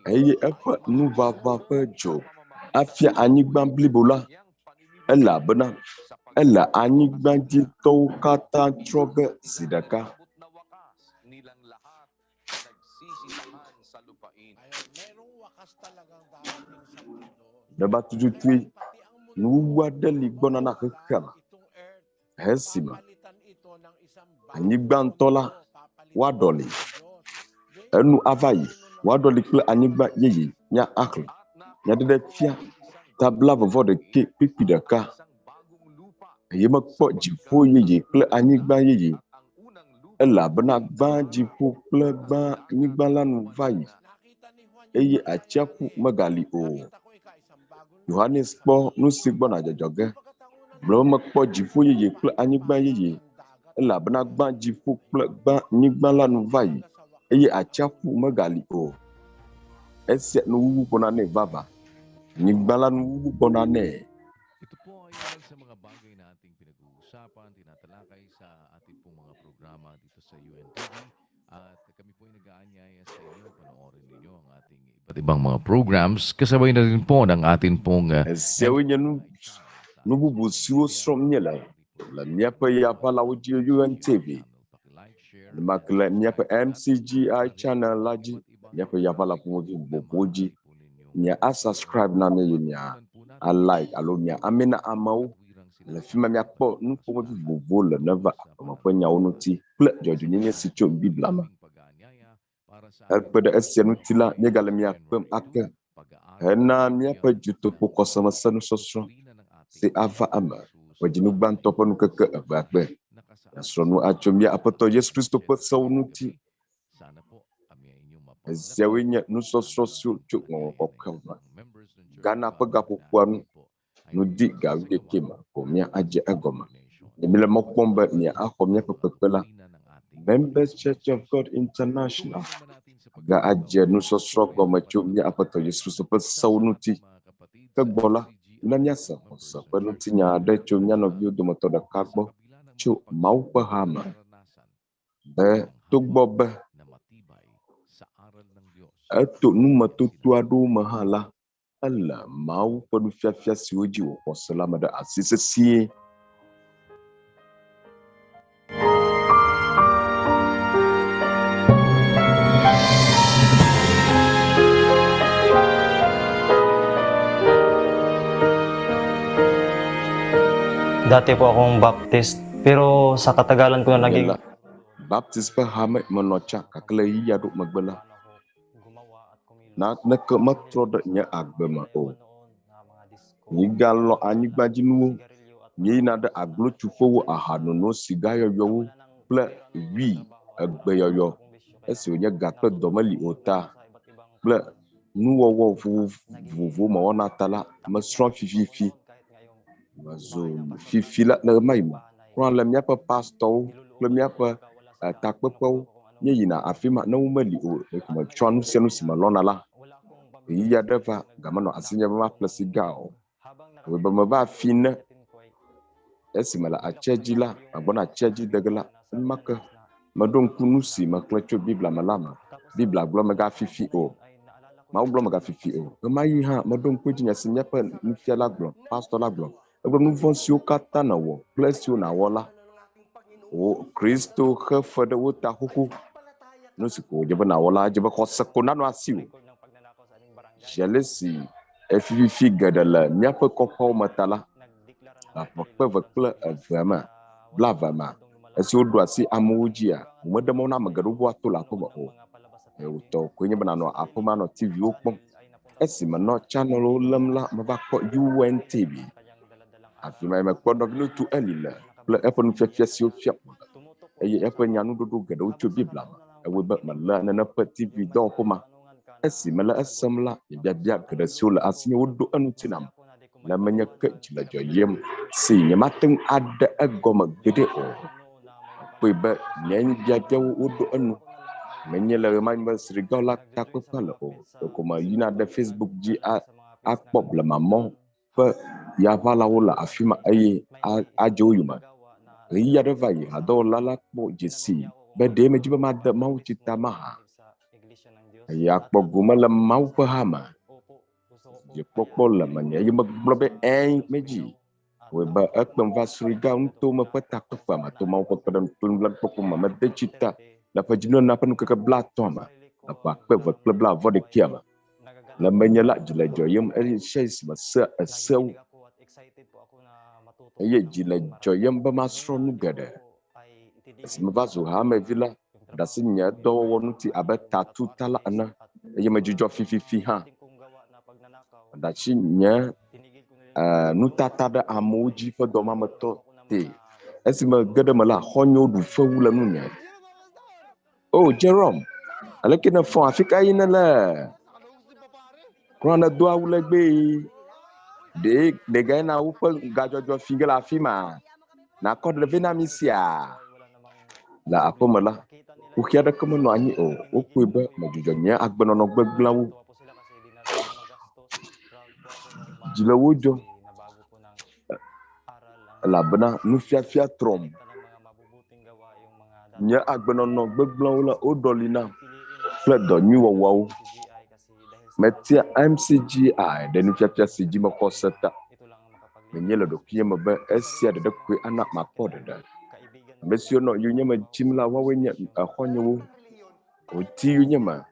eye eƒe ŋuʋaʋã ƒe dzo afia anyigba blibo la, elabena ele anyigbadzitɔwo katã tsrɔ̃ ge zi ɖeka. Ɖeba tututue nuwuwu aɖe li gbɔna na xexea me esime anyigba ŋutɔ la woaɖɔli enu ava yi woaɖɔli kple anyigba yeye nya axlẽ nyaɖeɖefia ta blaeve vɔ ɖekɛ kpukpui ɖeka eye mekpɔ dziƒo yeye kple anyigba yeye elabena gbã dziƒo kple gbã anyigba la nu va yi eye atsiaƒu megali o. Yohanes kpɔ nu si gbɔna dzɔdzɔ ge. Gblɔ be mekpɔ dziƒo yeye kple anyigba yeye elabena gbã dziƒo kple gbã anyigba la nu va yi eye atsiaƒu megali o. Esia nuwuwu gbɔna nɛ vavã. Anyigba la nuwuwu gbɔna nɛ. Ito po ay ilan sa mga bagay na ating pinag-uusapan, tinatalakay sa ating pong mga programa dito sa UNTV. At kami po ay nag-aanyaya sa inyo, panoorin ninyo ang ating iba't ibang mga programs. Kasabay na rin po ng ating pong Esiawoe nye nu nu bubu siwo srɔ̃m míele le míaƒe yaʋalawo dzi UNTV. Nenema ke le míaƒe MCGI channel la dzi, míaƒe yaʋala ƒomevi vovovowo dzi. Mia a subscribe na mí eye mia a like alo mia ame na amewo. Le fi ma miakpɔ nu ƒomevi vovovowo le neva aƒeme ƒe nyawo ŋuti kple dzɔdzɔenyenye si tso Biblia me. Hekpe ɖe esia ŋuti la, míegale mia kpem ake hena míaƒe dutoƒo kɔsɔmese nusɔsrɔ̃ si ava eme ƒe dzinu gbãtɔ ƒe ŋkeke evea gbe. Míasrɔ̃ nu atso mía Aƒetɔ Yesu Kristo ƒe sewo ŋuti. Esiawoe nye nusɔsrɔ̃ siwo tso Ŋɔŋlɔ Kɔkɔeawo me. Ghana ƒe gaƒoƒoa nu. Ŋdi ga wuiɖekɛ me ko míadze egɔme. Ne míele mɔ kpɔm be míaxɔ míaƒe kpekpe la, Members Church of God International ga adze nusɔsrɔ̃ gɔme tso mía Aƒetɔ Yesu Kristo ƒe sewo ŋuti. Ke gbɔ la, mina míase xɔse ƒe ŋutinya aɖe tso mía nɔviwo dometɔ ɖeka gbɔ tso Mawu ƒe ha me be togbɔ be eto numetoto aɖewo me hã la, ele Mawu ƒe nufiafia siwo dzi wòxɔ se la me ɖe asi sesĩe. Dati po akong Baptist, pero sa katagalan ko na naging Nye la, Baptist ƒe hame menɔ tsã gake le ɣeyiɣi aɖewo megbe la, naneke metrɔ ɖe nye agbe me o. Míegalɔ̃ anyigbadzinuwo, míeyina ɖe aglotsuƒewo, ahanono, sigayɔyɔwo kple wui egbeyɔyɔ esi wònye ga kple dɔ meli o ta kple nuwɔwɔ vovovowo mewɔna ta la, mesrɔ̃ fififi. Mezu fifi la le ɣemaɣi me. Kura le míaƒe pastɔwo kple míaƒe takpekpewo, míeyina afi ma ne womeli o eye metsɔa nu sia nu si melɔ̃na la. Ɣeyiɣi aɖe va gamenɔ asinye be maƒle siga o. Ewɔe be meva fi ne esi mele atsia dzi la, megbɔna atsia dzi de ge la, enumake meɖo ŋku nu si mexlẽ tso Biblia me la me. Biblia gblɔ megafifi o. Mawu gblɔ megafifi o. Ɣemaɣi hã meɖo ŋku edzi nya si míaƒe nufiala gblɔ, pastɔ la gblɔ. Egblɔ nu vɔ̃ siwo katã nèwɔ kple esiwo nàwɔ la, wò Kristo xe fe ɖe wo ta xoxo. Nu si ko wòdze be nàwɔ la, edze be xɔse ko nanɔ asiwò. Zi ale si efififi geɖe le míaƒe kɔƒeawo me ta la, le ƒe kpe eve kple evea me, blaeve mea, esi woɖo asi amewo dzia, womeɖe mɔ na ame geɖewo be woato le aƒeme o. Eye wòtɔ koe nye be nànɔ aƒeme anɔ TV-wo kpɔm. Esi menɔ channelwo lém la, meva kpɔ UNTV. Afi mae mekpɔ nɔviŋutsu Eli le kple eƒe nufiafia siwo fiam wòle eye eƒe nyanuɖoɖo geɖewo tso Biblia me. Ewɔe be meléa nene ƒe TV dɔwɔƒe ma. Esi mele esem la, nye biabia geɖe siwo le asinye woɖo eŋuti nam le menye ke dzi le dzɔyem si nyemate ŋu aɖe egɔme gbeɖe o. Mekpɔe be nye biabiawo woɖo enu. Menye le ɣemaɣi be Srigaon la takpekpea le o. Ɖeko meyina ɖe Facebook dzi akpɔ blemamɔ ƒe yaʋalawo le afi ma eye adze wo yome. Ɣeyiɣi aɖe va yi, hadɔwɔla la kpɔ dzesii be ɖe medzi be made mawutsi ta mahã eye akpɔ gome le Mawu ƒe ha me. Dzidzekpɔkpɔ le menye eye megblɔ be ɛ̃, medzi. Wɔe be ekpem va Surigao nutome ƒe takpekpea me to Mawu ƒe kpeɖeŋu kple nublanuikpɔkpɔ me. Mede tsi ta le ƒe dzinɔnɔa ƒe nukeke blaetɔ̃ me le ƒe akpe eve kple blaeve-vɔ-ɖekɛa me. Le menye la, dzi le dzɔyem eye ɣesiaɣi si mesea esewo eye dzi le dzɔyem be masrɔ̃ nu geɖe. Esi meva zu hamevi la, meɖe asi nye dɔwɔwɔ ŋuti abe tatutala ene eye medzudzɔ fififi hã. Meɖe asi nye nutata ɖe amewo dzi ƒe dɔ ma me tɔ tee. Esi mege ɖe eme la, xɔ̃nyewo ɖu fewu le ŋunye. O, Jerome, aleke nèfɔ? Afi ka yi nèle? Kura nèdo awu legbee. Ɖe ɖegae na woƒe gadzɔdzɔ fi ge le afi ma? Nàkɔ ɖe vɛ na mi sia? Le aƒeme la, kuxi aɖeke menɔ anyi o. Wokpɔe be medzudzɔ nye agbenɔnɔ gbegblẽawo. Dzi le wo dzɔm elabena nufiafia trɔm. Nye agbenɔnɔ gbegblẽwo la, woɖɔli nam kple dɔ nyui wɔwɔawo. Metia MCGI ɖe nufiafia si dzi mexɔ se ta. Menye le ɖokuinye me be esia ɖeɖe koe ana makpɔ ɖeɖe. Ame siwo nɔ yonyeme dim la, woawoe nye exɔ̃nyewo. Woti yonyeme.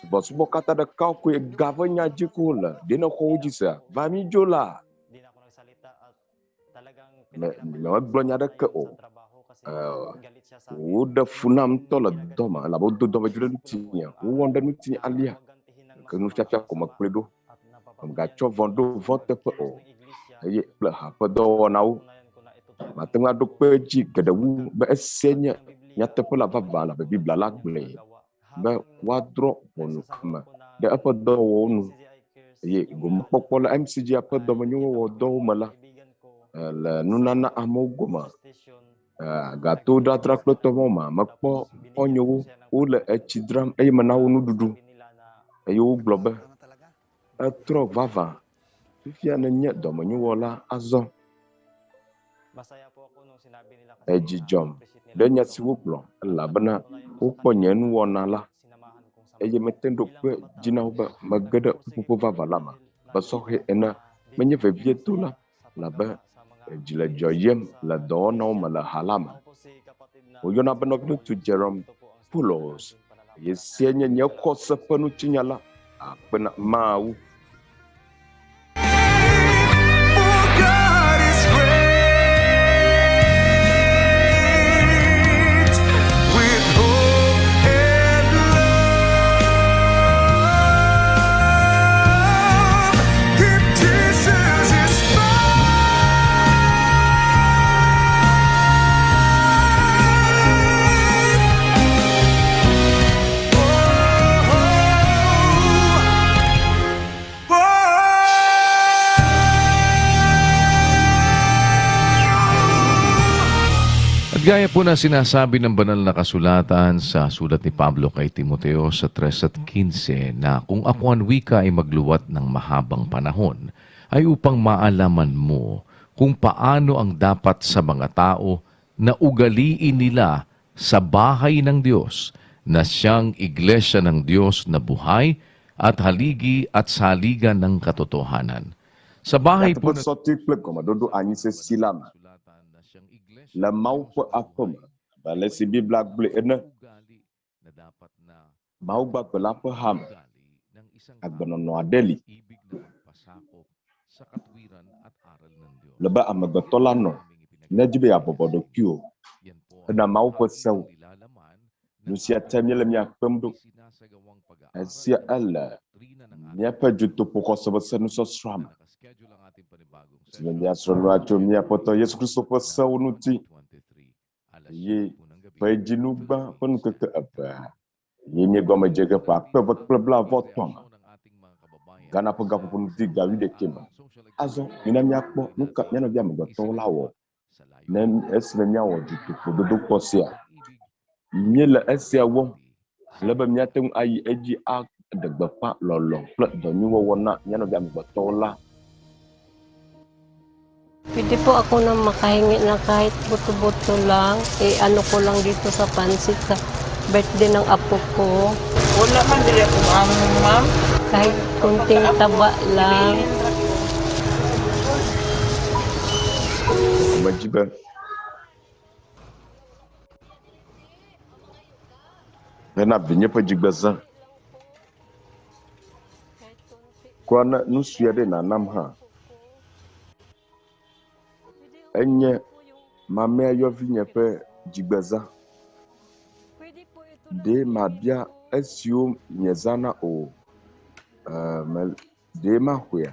Subɔsubɔ katã ɖeka koe ga ƒe nya dzi ko wole. Ɖe nèxɔ wo dzi sea? Va mídzo la! Me, nyemegblɔ nya aɖeke o. Woɖe fu nam ŋutɔ le dɔ me elabe wodo dɔmedzoe ɖe ŋutinye. Wowɔm ɖe ŋutinye alea. Gake nufiafia ko mekplɔe ɖo. Megatsɔ vɔ̃ ɖo vɔ̃ teƒe o. Eye kple ha ƒe dɔwɔnawo. Mate ŋu aɖo kpe edzi geɖe wu be esia nye nyateƒe la vavã elabe Biblia la gblɔe be woadrɔ̃ ʋɔnu ame ɖe eƒe dɔwɔwɔwo nu. Eye gomekpɔkpɔ le MCGI ƒe dɔmenyowɔwɔ dɔwo me la, le nunana amewo gome, gatoɖadra kple tɔwo me, mekpɔ xɔ̃nyewo wole etsi dzram eye mena wo nuɖuɖu eye wogblɔ be etrɔ vavã. Fifia nenye dɔmenyowɔla azɔ. Edzi dzɔm ɖe nya si wogblɔ elabena wokpɔ nye nuwɔna la eye mete ŋu ɖo kpe dzi na wo be mege ɖe ƒuƒoƒo vavã la me abe sɔhɛ ene. Menye vevietola elabe dzi le dzɔyem le dɔwɔnawo me le ha la me. Woyɔna be nɔviŋutsu Jerome Poulos eye sia nye nye xɔse ƒe ŋutinya la akpe na Mawu. For God is great with hope and love. Keep Jesus is At gaya po na sinasabi ng banal na kasulatan sa sulat ni Pablo kay Timoteo sa 3:15 na kung ako ang wika ay magluwat ng mahabang panahon, ay upang maalaman mo kung paano ang dapat sa mga tao na ugaliin nila sa bahay ng Diyos na siyang iglesia ng Diyos na buhay at haligi at saligan ng katotohanan. Sa bahay po Nyateƒe ng sɔti kple gɔmeɖoɖo anyi sesi la me kasulatan na siyang iglesia le ng Mawu Diyos ƒe na aƒe me buhay abe ale si Biblia gblɔe ene. ugali na dapat na Mawu gbagbe la ƒe hame ugali ng isang tao agbenɔnɔ aɖe li ibig na magpasakop sa katwiran at aral ng Diyos. le be amegbetɔ la nɔ Aming nedzi be yeabɔbɔ ipinagmamalaki sa ɖokuiwò inyo. Yan po hena ang Mawu ƒe ating sewo. nilalaman Nu ng sia aral ta míele mía na kpem ɖo. isinasagawang pag-aaral Esia ng ele doktrina ng ating míaƒe dutoƒoxɔsebese nusɔsrɔ̃a na me. nakaschedule ang ating panibagong Si me session míasrɔ̃ nua tso ngayong mía Aƒetɔ Abril Yesu Kristo ƒe 9, sewo ŋuti 2023, alas eye 7 po ng gabi, ƒe dzinugba ƒe Philippine ŋkeke Standard evea Time. ye míegɔme dze ge ƒe Nandito akpe eve ang kple blaeve magiging etɔ̃ me. reaksyon ng ating mga kababayan Ghana ƒe sa gaƒoƒo ŋuti ga wuiɖekɛ me. social Azɔ experiment mina míakpɔ na nu ka mía nɔvi amegbetɔwo la wɔ isinagawa sa ne layunin esime míawɔ dutoƒo dodokpɔ sia. pag-ibig Míele esia wɔm paghahati sa ale be mga míate ŋu ayi edzi aɖe gbeƒã lɔlɔ̃ kple dɔnyuiwɔwɔ na mía nɔvi amegbetɔwo la. Pwede po ako na makahingi na kahit buto-buto lang. Eh, ano ko lang dito sa pansit sa birthday ng apo ko. Wala man dili ako amo, ma'am. Kahit kunting taba lang. Bilin ra gyud. Medzi be hena vinye ƒe dzigbezã kura ne nu sue aɖe nànam hã enye mamea yɔvinye ƒe dzigbezã. Ɖe mabia esiwo miezãna o me ɖe maxɔea?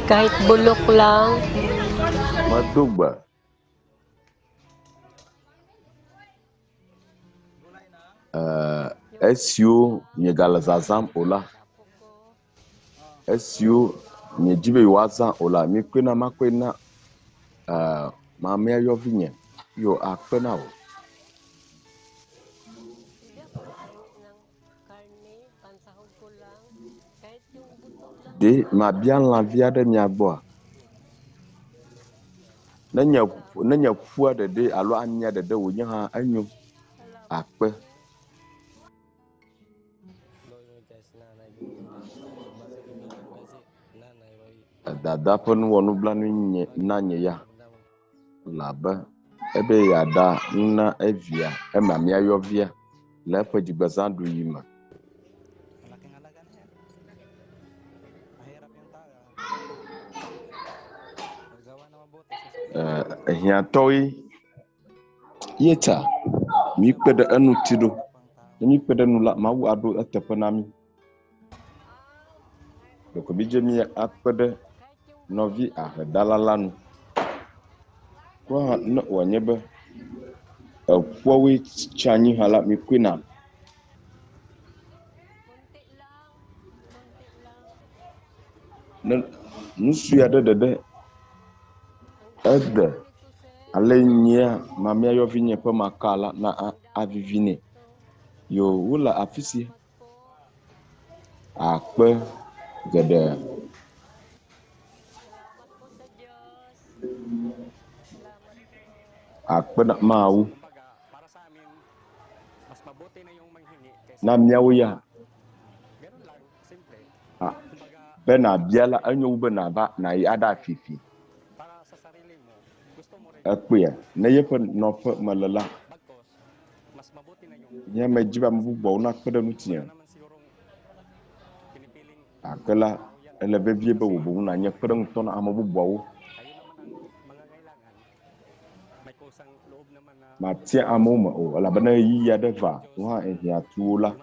Kahit bulok lang. Medo gbe. Esiwo miegale zazãm o la, esiwo miedzi be yewoazã o la, mikpɔe na makɔe na mamea yɔvinye ye akpe na wò. Ɖe mabia lãvi aɖe mia gbɔa? Ne nye ƒua ɖeɖe alo amia ɖeɖe wònye hã enyo akpe. Edada ƒe nu wɔ nublanui nye na nye ya elabe ebe yeaɖa nu na evia emamiayɔvia le eƒe dzigbezãɖuɣi me. Ehiãtɔwoe ye ta míkpe ɖe eŋuti ɖo. Ne míkpe ɖe enu la, Mawu aɖo eteƒe na mí. Ɖeko mídze mí akpe ɖe nɔvi ahedala la nu. Kura hã ne wòanye be eƒuawoe tsi anyi hã la, mikɔe nam. Ne nu sue aɖe ɖeɖe ede ale nyea mamiayɔvinye ƒe maka la na avivi nɛ. Yo wole afi sia akpe geɖe. Akpe na Mawu. Na míawo ya be nàbia la, enyo wu be nàva nàyi aɖa fifi. Ekpɔea, ne yeƒe nɔƒe mele la, nye medzi be ame bubuawo nakpe ɖe ŋutinye. Gake la, ele vevie be wò boŋ nànye kpeɖeŋutɔ na ame bubuawo. Matia amewo me o, elabena ɣeyiɣi aɖe va, wò hã èhiã tu wo la,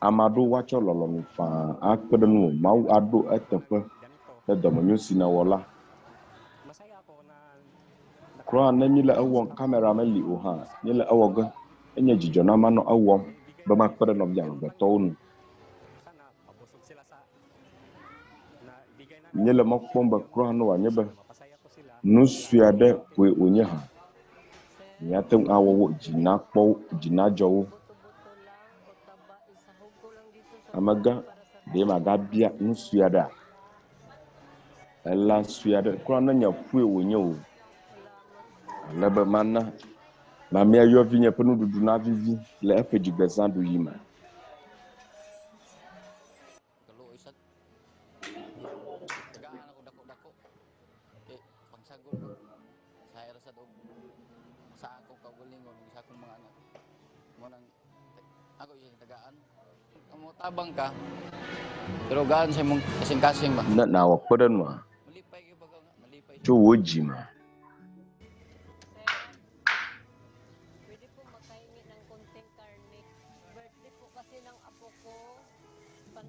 ame aɖewo woatsɔ lɔlɔ̃nu faa akpe ɖe ŋuwò. Mawu aɖo eteƒe ɖe dɔmenyo si nèwɔ la. Kura ne míele ewɔm kamera meli o hã, míele ewɔ ge. Enye dzidzɔ nam manɔ ewɔm be makpe ɖe nɔvi amegbetɔwo ŋu. Míele mɔ kpɔm be kura ne wòanye be nu sue aɖe koe wònye hã, míate ŋu awɔ wo dzi nakpɔ wo, dzi nadzɔ wo. Amegã, ɖe magabia nu sue aɖea? Elã sue aɖe, kura ne nye ƒue wònye o, ale be mana mamiayɔvinye ƒe nuɖuɖu navivi le eƒe dzigbezãɖuɣi me. Ne nàwɔ kpeɖeŋua tso wò dzi me.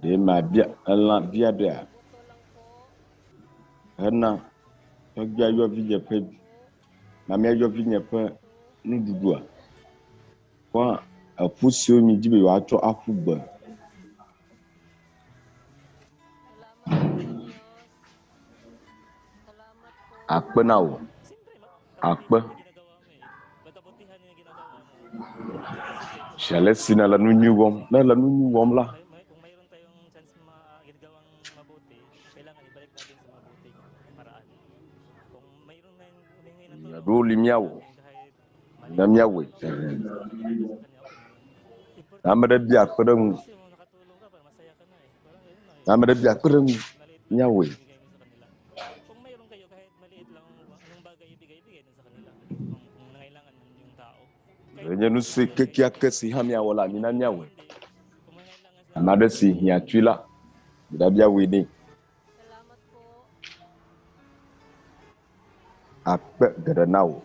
Ɖe mabia elã vi aɖea hena tɔgbuiayɔvinye ƒe mamiayɔvinye ƒe nuɖuɖua? Kpɔ eƒu siwo miedi be yewoatsɔ aƒu gbe. Akpe na wò. Akpe. Zi ale si nèle nu nyui wɔm. Ne èle nu nyui wɔm la, ɖewo li míawɔ ne míawɔe. Ne ame ɖe bia kpe ɖe ŋu, ne ame ɖe bia kpe ɖe ŋu, míawɔe. Enye nu sue kekeake si hã míawɔ la, mina míawɔe. Ame aɖe si hiã tui la, míɖabia wɔe nɛ. Akpe geɖe na wò.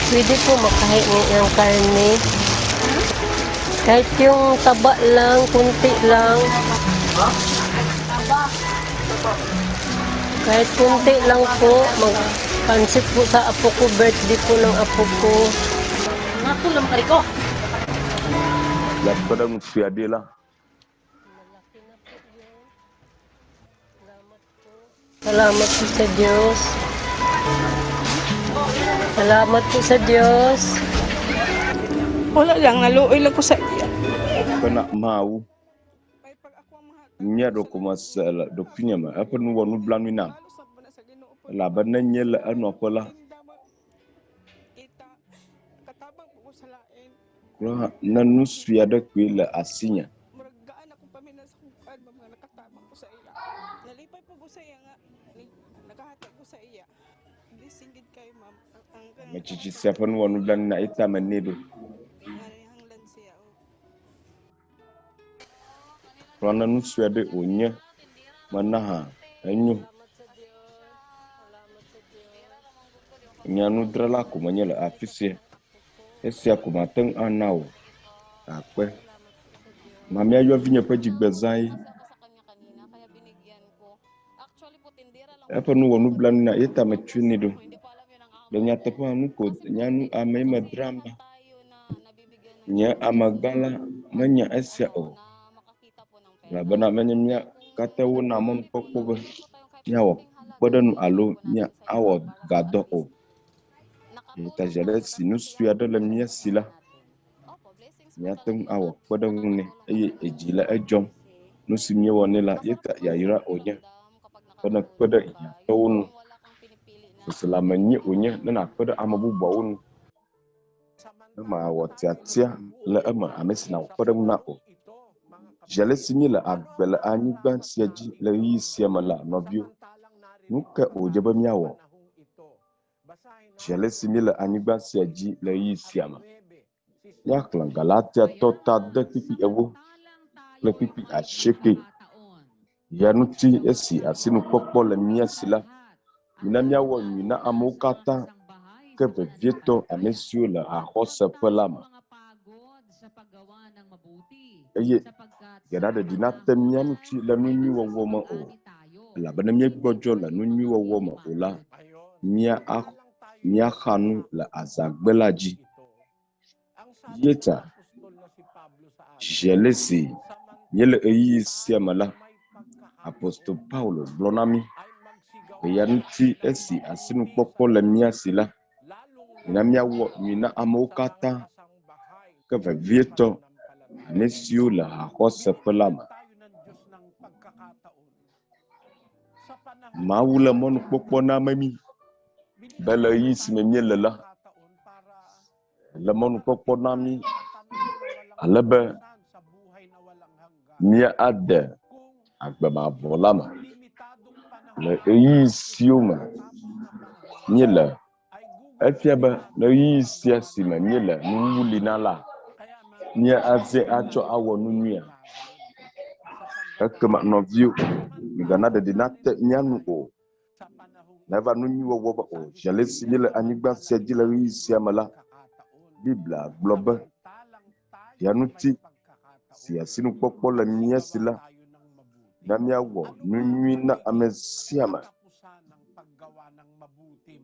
Pwede po makahingi ng karne. Kahit yung taba lang, kunti lang. Kahit kunti lang po, magpansit po sa apo ko, birthday po ng apo ko. Le kpeɖeŋu sue aɖe la, Salamat po sa Diyos. Salamat po sa Diyos. Wala lang, naluoy lang ko sa iya. Akpe na Mawu. Nye ɖeko mese le ɖokuinye me eƒe nu wɔ nublanui nam elabe ne nye le enɔƒe la, kura hã ne nu sue aɖe koe le asinye. Ame tsitsi sia ƒe nu wɔ nublanui na ye ta menɛ ɖo. Kura ne nu sue aɖe wònye mena hã enyo. Nye nudzrala ko menye le afi sia. Esia ko mate ŋu ana wò. Akpe. Mamia yɔ vinye ƒe dzigbezã ye. Eƒe nu wɔ nublanui na ye ta metsɔe nɛ ɖo. Le nyateƒe nu ko nya nu ame ye medram la. Nye amegã la menya esia o. Elabena menye mía katã wona mɔnukpɔkpɔ be míawɔ kpeɖeŋu alo míawɔ gadɔ o. Eya ta zi ale si nu sue aɖe le mía si la, míate ŋu awɔ kpeɖeŋu nɛ eye edzi le edzɔm. Nu si míewɔ nɛ la, ye ta yayra wònye be nekpe ɖe hiãtɔwo ŋu. Seselãme nyui wònye ne nàkpe ɖe ame bubuawo ŋu. Ne màwɔ tiatia le eme ame si nàwɔ kpeɖeŋu na o. Zi ale si míele agbe le anyigba sia dzi le ɣeyiɣi sia me la, nɔviwo, nu kae wòdze be míawɔ? Zi ale si míele anyigba sia dzi le ɣeyiɣi sia me, míaxlẽ Galatiatɔ ta ade kpukpui ewo kple kpukpui asieke. Ya ŋuti esi asinukpɔkpɔ le mía si la, mina míawɔ nyui na amewo katã, ke vevietɔ ame siwo le haxɔseƒe la me. Eye geɖaɖeɖi nate mía ŋuti le nu nyui wɔwɔ me o, elabena míegbɔdzɔ le nu nyui wɔwɔ me o la, míaxa nu le azãgbe la dzi. Ye ta, zi ale si míele ɣeyiɣi sia me la, apostol Paulo gblɔ na mí eya ŋuti esi asinukpɔkpɔ le mía si la, mina míawɔ nyui na amewo katã, ke vevietɔ ame siwo le haxɔseƒe la me. Mawu le mɔnukpɔkpɔ nam mí be le ɣeyiɣi si me míele la, le mɔnukpɔkpɔ na mí ale be míade agbe mavɔ la me le ɣeyiɣi siwo me míele. Efia be le ɣeyiɣi sia si me míele nuwuwu li na la, míaze atsɔ awɔ nu nyuia. Ekema nɔviwo, migana ɖeɖi nate mía nu o. Neva nu nyui wɔwɔ be o. Zi ale si míele anyigba sia dzi le ɣeyiɣi sia me la, Biblia gblɔ be, Ya ŋuti si asinukpɔkpɔ le mía si la, na míawɔ nu nyui na ame sia ame.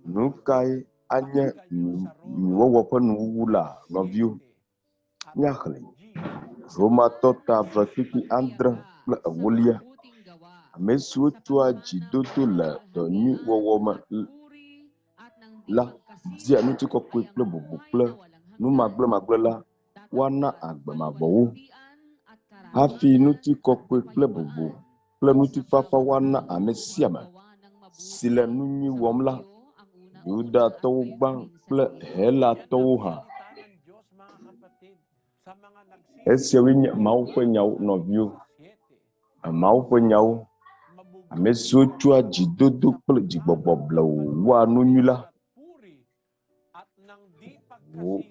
Nu kae anye nyuiwɔwɔ ƒe nuwuwu la, nɔviwo? Míaxlẽe. Romatɔ ta eve kpukpui adre kple ewolia. Ame siwo tsɔa dzidodo le dɔ nyui wɔwɔ me la dia ŋutikɔkɔe kple bubu kple numagblẽmagblẽ la, woana agbe mavɔ wo. Hafi ŋutikɔkɔe kple bubu kple ŋutifafa woana ame sia ame si le nu nyui wɔm la, Yudatɔwo gbã kple Helatɔwo hã. Esiawoe nye Mawu ƒe nyawo, nɔviwo. Mawu ƒe nyawo. Ame siwo tsɔa dzidodo kple dzigbɔgbɔ blewu wɔa nu nyui la,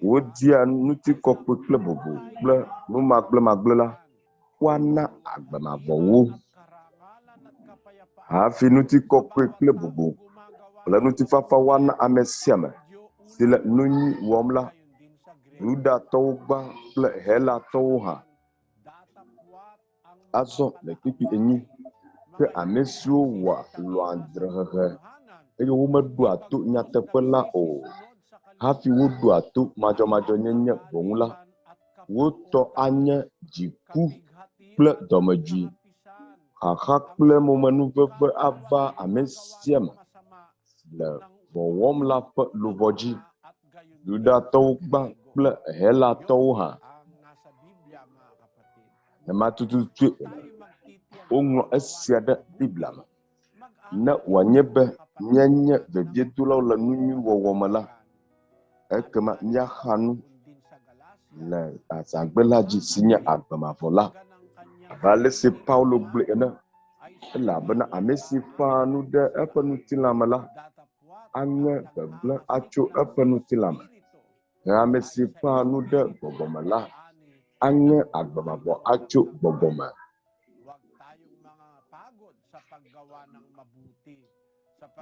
wodia ŋutikɔkɔe kple bubu kple numagblẽmagblẽ la, woana agbe mavɔ wo. Hafi ŋutikɔkɔe kple bubu kple ŋutifafa woana ame sia ame si le nu nyui wɔm la, Yudatɔwo gbã kple Helatɔwo hã. Azɔ le kpukpui enyi, ke ame siwo wɔa lɔ̃a dzrehehe eye womeɖoa to nyateƒe la o, hafi woɖoa to madzɔmadzɔnyenye boŋ la, wo tɔ anye dziku kple dɔmedzoe. Xaxa kple momenuveve ava ame sia ame si le vɔ̃ wɔm la ƒe luʋɔ dzi, Yudatɔwo gbã kple Helatɔwo hã. Nema tututue wòle. Woŋlɔ esia ɖe Biblia me. Ne wòanye be míanye veviedolawo le nu nyui wɔwɔ me la, ekema míaxa nu le azãgbe la dzi si nye agbe mavɔ la. Abe ale si Paulo gblɔe ene, elabena ame si ƒãa nu ɖe eƒe ŋutilã me la, aŋe gbegblẽ atso eƒe ŋutilã me. Ke ame si ƒãa nu ɖe gbɔgbɔ me la, aŋe agbe mavɔ atso gbɔgbɔ me.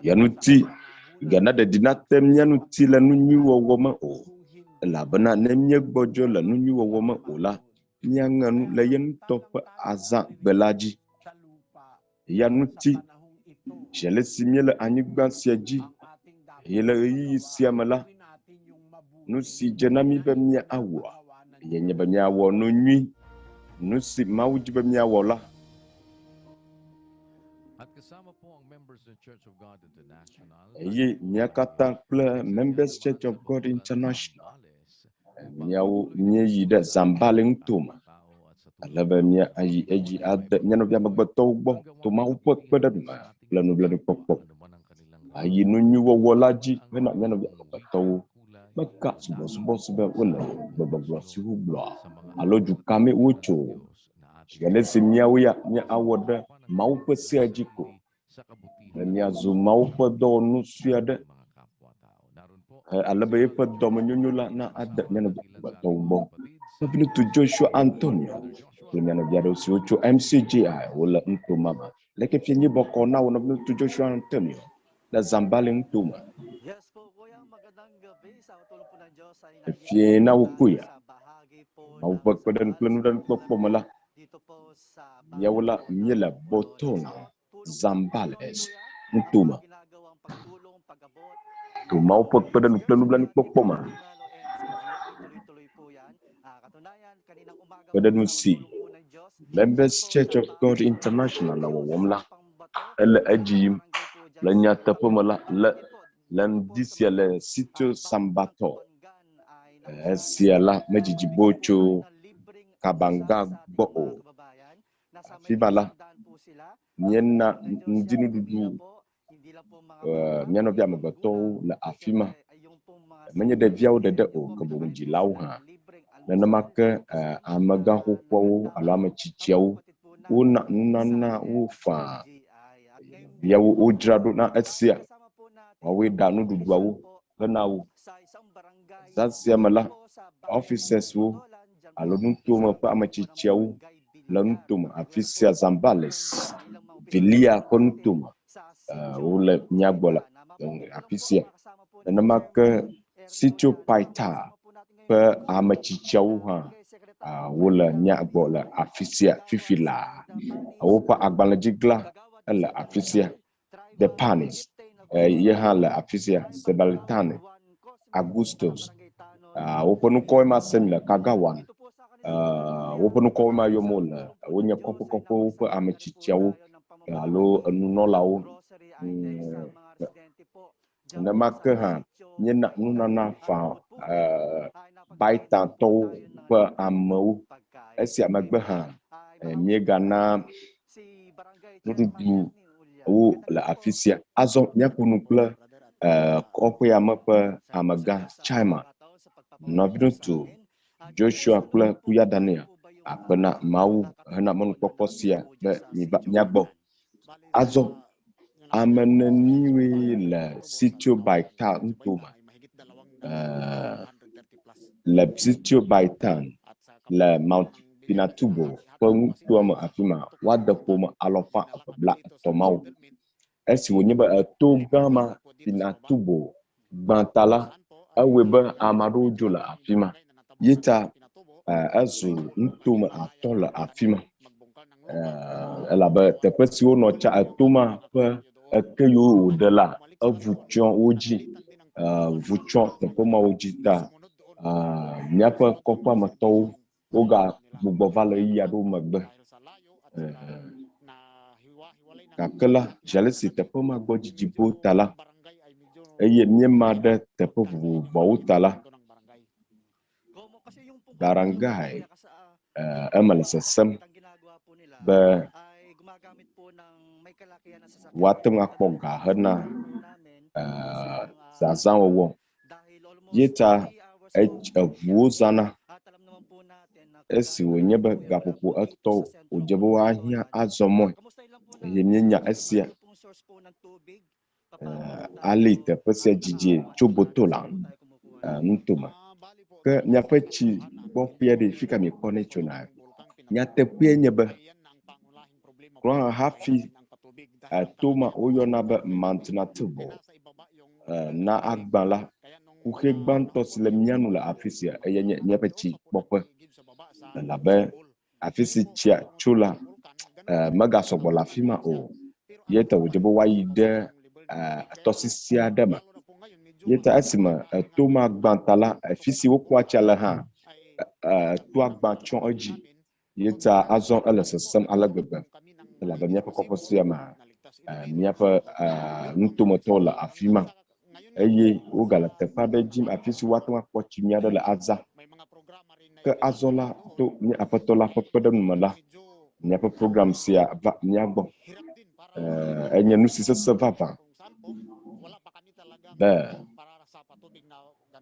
Ya ŋuti gana ɖeɖi nate mía ŋuti le nu nyui wɔwɔ me o, elabena ne míegbɔdzɔ le nu nyui wɔwɔ me o la, míaŋe nu le ye ŋutɔ ƒe azãgbe la dzi. Eya ŋuti, zi ale si míele anyigba sia dzi eye le ɣeyiɣi sia me la, nu si dze na mí be míawɔa, eyae nye be míawɔ nu nyui, nu si Mawu di be míawɔ la. Eye mía katã kple Members Church of God International míawo míeyi ɖe Zambali ŋutome ale be míayi edzi ade mía nɔvi amegbetɔwo gbɔ to Mawu ƒe kpeɖeŋu me kple nublanuikpɔkpɔ. Ayi nu nyui wɔwɔ la dzi hena mía nɔvi amegbetɔwo. Meka subɔsubɔ si be wole gbegbɔgblɔ si wogblɔa alo du ka mee wotso o. Zi ale si míawo ya míawɔ ɖe Mawu ƒe sea dzi ko be míazu Mawu ƒe dɔwɔnu sue aɖe ale be eƒe dɔmenyonyo la na ade mía nɔvi amegbetɔwo gbɔ. Nɔviŋutsu Joshua Antonio kple mía nɔvi aɖewo siwo tso MCGI wole nuto ma me. Leke fia nyi bɔkɔ na wò nɔviŋutsu Joshua Antonio le Zambali nutome? Efie na wò koya. Mawu ƒe kpeɖeŋu kple nublanuikpɔkpɔ me la, míawo la míele Botona Zambales nutome. To Mawu ƒe kpeɖeŋu kple nublanuikpɔkpɔ me, kpeɖeŋu si Members Church of God International le wɔwɔm la, ele edzi yim. Le nyateƒe me la, le le ŋdi sia le Sitio Sambatɔ. Esia la medzidzi boo tso Kabanga gbɔ o. Afi ma la, míena ŋdinuɖuɖu mía nɔvi amegbetɔwo le afi ma. Menye ɖeviawo ɖeɖe o, ke boŋ dzilawo hã. Nenema ke amegãxoxoawo alo ame tsitsiawo wona nunana wo faa. Ɖeviawo wodzra ɖo na esia. Woawoe ɖa nuɖuɖuawo hena wo. Zã sia me la, officers-wo alo nutome ƒe ame tsitsiawo le nutome afi sia Zambales, Vilia ƒe nutome wole mía gbɔ le afi sia. Nenema ke Sitio Paita ƒe ame tsitsiawo hã wole mía gbɔ le afi sia fifi laa. Woƒe agbalẽdzigla ele afi sia. The Panis, ye hã le afi sia. Sebalitane, Augustus, woƒe ŋkɔwoe ma sem le Kagawan, woƒe ŋkɔwoe ma yɔm wole. Wonye kɔƒekɔƒewo ƒe ame tsitsiawo alo enunɔlawo. Nenema ke hã míena nunana faa Baitatɔwo ƒe amewo. Esia megbe hã míegana nuɖuɖu wo le afi sia. Azɔ míaƒo nu kple kɔƒea me ƒe amegã Chairman, nɔviŋutsu Joshua kple Kuya Daniel akpe na Mawu hena mɔnukpɔkpɔ sia be miva mía gbɔ. Azɔ ame neniwoe le Sitio Baikal nutome? Le Sitio Baikal le Mount Pinatubo ƒe nutoa me afi ma, woade ƒome alafa eve blaetɔ̃ mawo. Esi wònye be eto gã ma Pinatubo gbã ta la, ewɔe be ame aɖewo dzo le afi ma. Ye ta ezu nutome atɔ̃ le afi ma. Elabe teƒe si wonɔ tsa eto ma ƒe eke yiwo wòɖe la, evu tsyɔ wo dzi. Vu tsyɔ teƒe mawo dzi ta míaƒe kɔƒea me tɔwo wogagbugbɔ va le ɣeyiɣi aɖewo megbe. Gake la, zi ale si teƒe ma gbɔ dzidzi boo ta la, eye míema ɖe teƒe vovovoawo ta la, Barangay, eme le sesẽm. be woate ŋu akpɔ ga hena zazãwɔwɔ. Ye ta eŋuwo zãna esi wònye be gaƒoƒo etɔ̃ wòdze be woahiã azɔ mɔe eye míenya esia ali teƒe sia dzidzi tso Botola nutome. Ke miaƒe tsi gbɔƒea ɖe fi ka miekpɔnɛ tsona? Nyateƒee nye be kura hafi eto ma woyɔna be Mount Natubo na agbã la, kuxi gbãtɔ si le mía nu le afi sia eye nye míaƒe tsi kpɔƒe elabe afi si tsia tso la megasɔgbɔ le afi ma o. Ye ta wòdze be woayi ɖe tɔsisi aɖe me. Ye ta esime eto ma gbã ta la, afi si wokpɔa tsia le hã toa gbã tsyɔ edzi. Ye ta azɔ ele sesẽm ale gbegbe elabe míaƒe kɔƒe sia mea, míaƒe nutometɔwo le afi ma eye wogale teƒe aɖe dzim afi si woate ŋu akpɔ tsi nyui aɖe le azã. Ke azɔ la, to mía Aƒetɔ la ƒe kpeɖeŋu me la, míaƒe program sia va mía gbɔ. Enye nu si sesẽ vavã be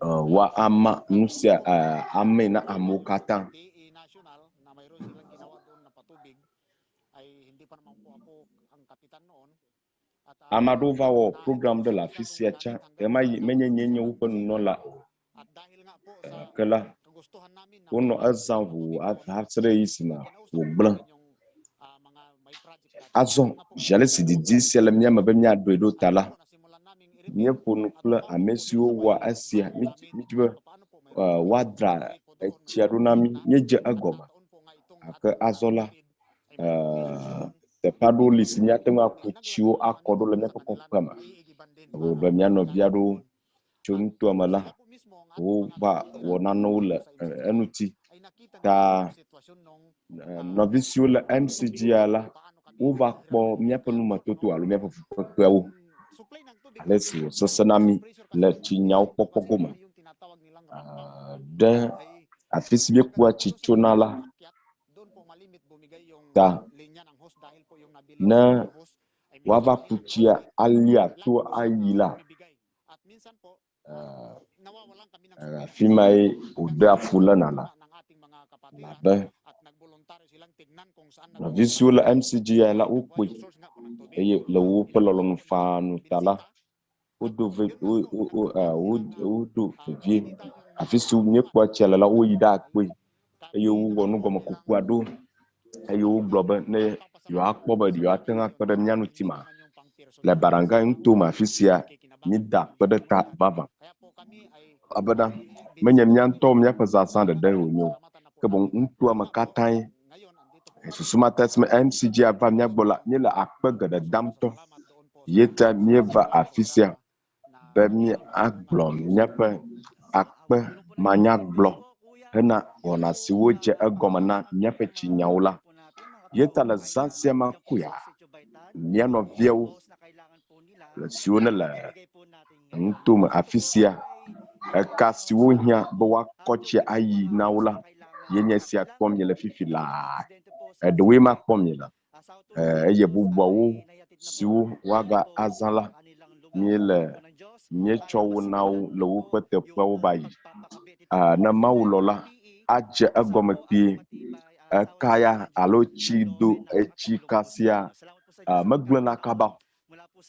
woama nu sia amee na amewo katã. Ame aɖewo va wɔ program ɖe le afi sia tsã. Ɣemaɣi menye nyee nye woƒe nunɔla o. Ke la, wonɔ ezã ʋuu va se ɖe ɣeyiɣi si me wògblẽ. Azɔ zi ale si didi sia le mía me be míaɖoe ɖo ta la, míeƒo nu kple ame siwo wɔa esia. Mídi be woadra etsia ɖo na mí. Míedze egɔme gake azɔ la, teƒe aɖewo li si míate ŋu aku tsiwo akɔ ɖo le míaƒe kɔƒea me. Ewɔe be mía nɔvi aɖewo tso nutoa me la, wova wɔ nanewo le eŋuti. Ta nɔvi siwo le MCGa la, wova kpɔ míaƒe numetoto alo míaƒe fukpekpeawo, ale si wòsesẽ na mí le tsinyawo kpɔkpɔ gome. Ɖe afi si míekpɔa tsi tsona la ta ne woava ku tsia alia to ayi la, afi mae wòɖea fu lena le elabe nɔvi siwo le MCG ya la wokpɔe eye le woƒe lɔlɔ̃nu faa nu ta la, wodo ve wo wo wo wodo vevie. Afi si míekpɔa tsia le la, woyi ɖakpɔe eye wowɔ nugɔmekuku aɖewo eye wogblɔ be ne yewoakpɔ be yewoate ŋu akpe ɖe mía ŋuti ma le Barangay nutome afi sia míeda akpe ɖe ta vavã. Elabena menye mía ŋutɔ míaƒe zazã ɖeɖe wònye o, ke boŋ nutoa me katãe. Susu ma ta esime MCG va mía gbɔ la, míele akpe geɖe dam ŋutɔ. Ye ta míeva afi sia be míagblɔ míaƒe akpe manyagblɔ hena wɔna siwo dze egɔme na míaƒe tsinyawo la. Ye ta le zã sia me koea, mía nɔviawo le siwo nele nutome afi sia, eka siwo hiã be woakɔ tsia ayi na wo la, ye nye esia kpɔm miele fifi laa. Eɖewoe ma kpɔm miele eye bubuawo siwo woaga azã la, míele míetsɔ wo na wo le woƒe teƒeawo va yi. Ne Mawu lɔ̃ la, adze egɔme kpuie. Eka ya alo tsi do etsi ka sia megblẽna kaba o.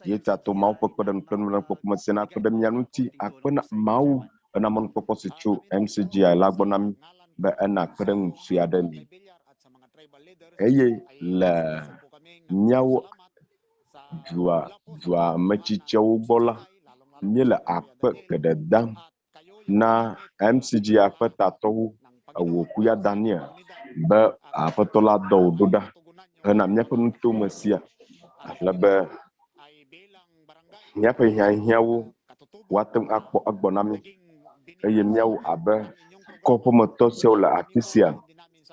Ye ta to Mawu ƒe kpeɖeŋu kple nublanuikpɔkpɔ me sia nakpe ɖe mía ŋuti akpe na Mawu ena mɔnukpɔkpɔ si tso MCGI la gbɔ na mí be ena kpeɖeŋu sue aɖe mí. Eye le míawo dua dua metsitsiawo gbɔ la, míele akpe geɖe dam na MCGI ƒe tatɔwo ewò Kuya Daniel be Aƒetɔ la dɔ wò ɖo ɖa hena míaƒe nutome sia ale be míaƒe hiahiãwo woate ŋu akpɔ egbɔ na mí eye míawo abe kɔƒemetɔ siawo le afi sia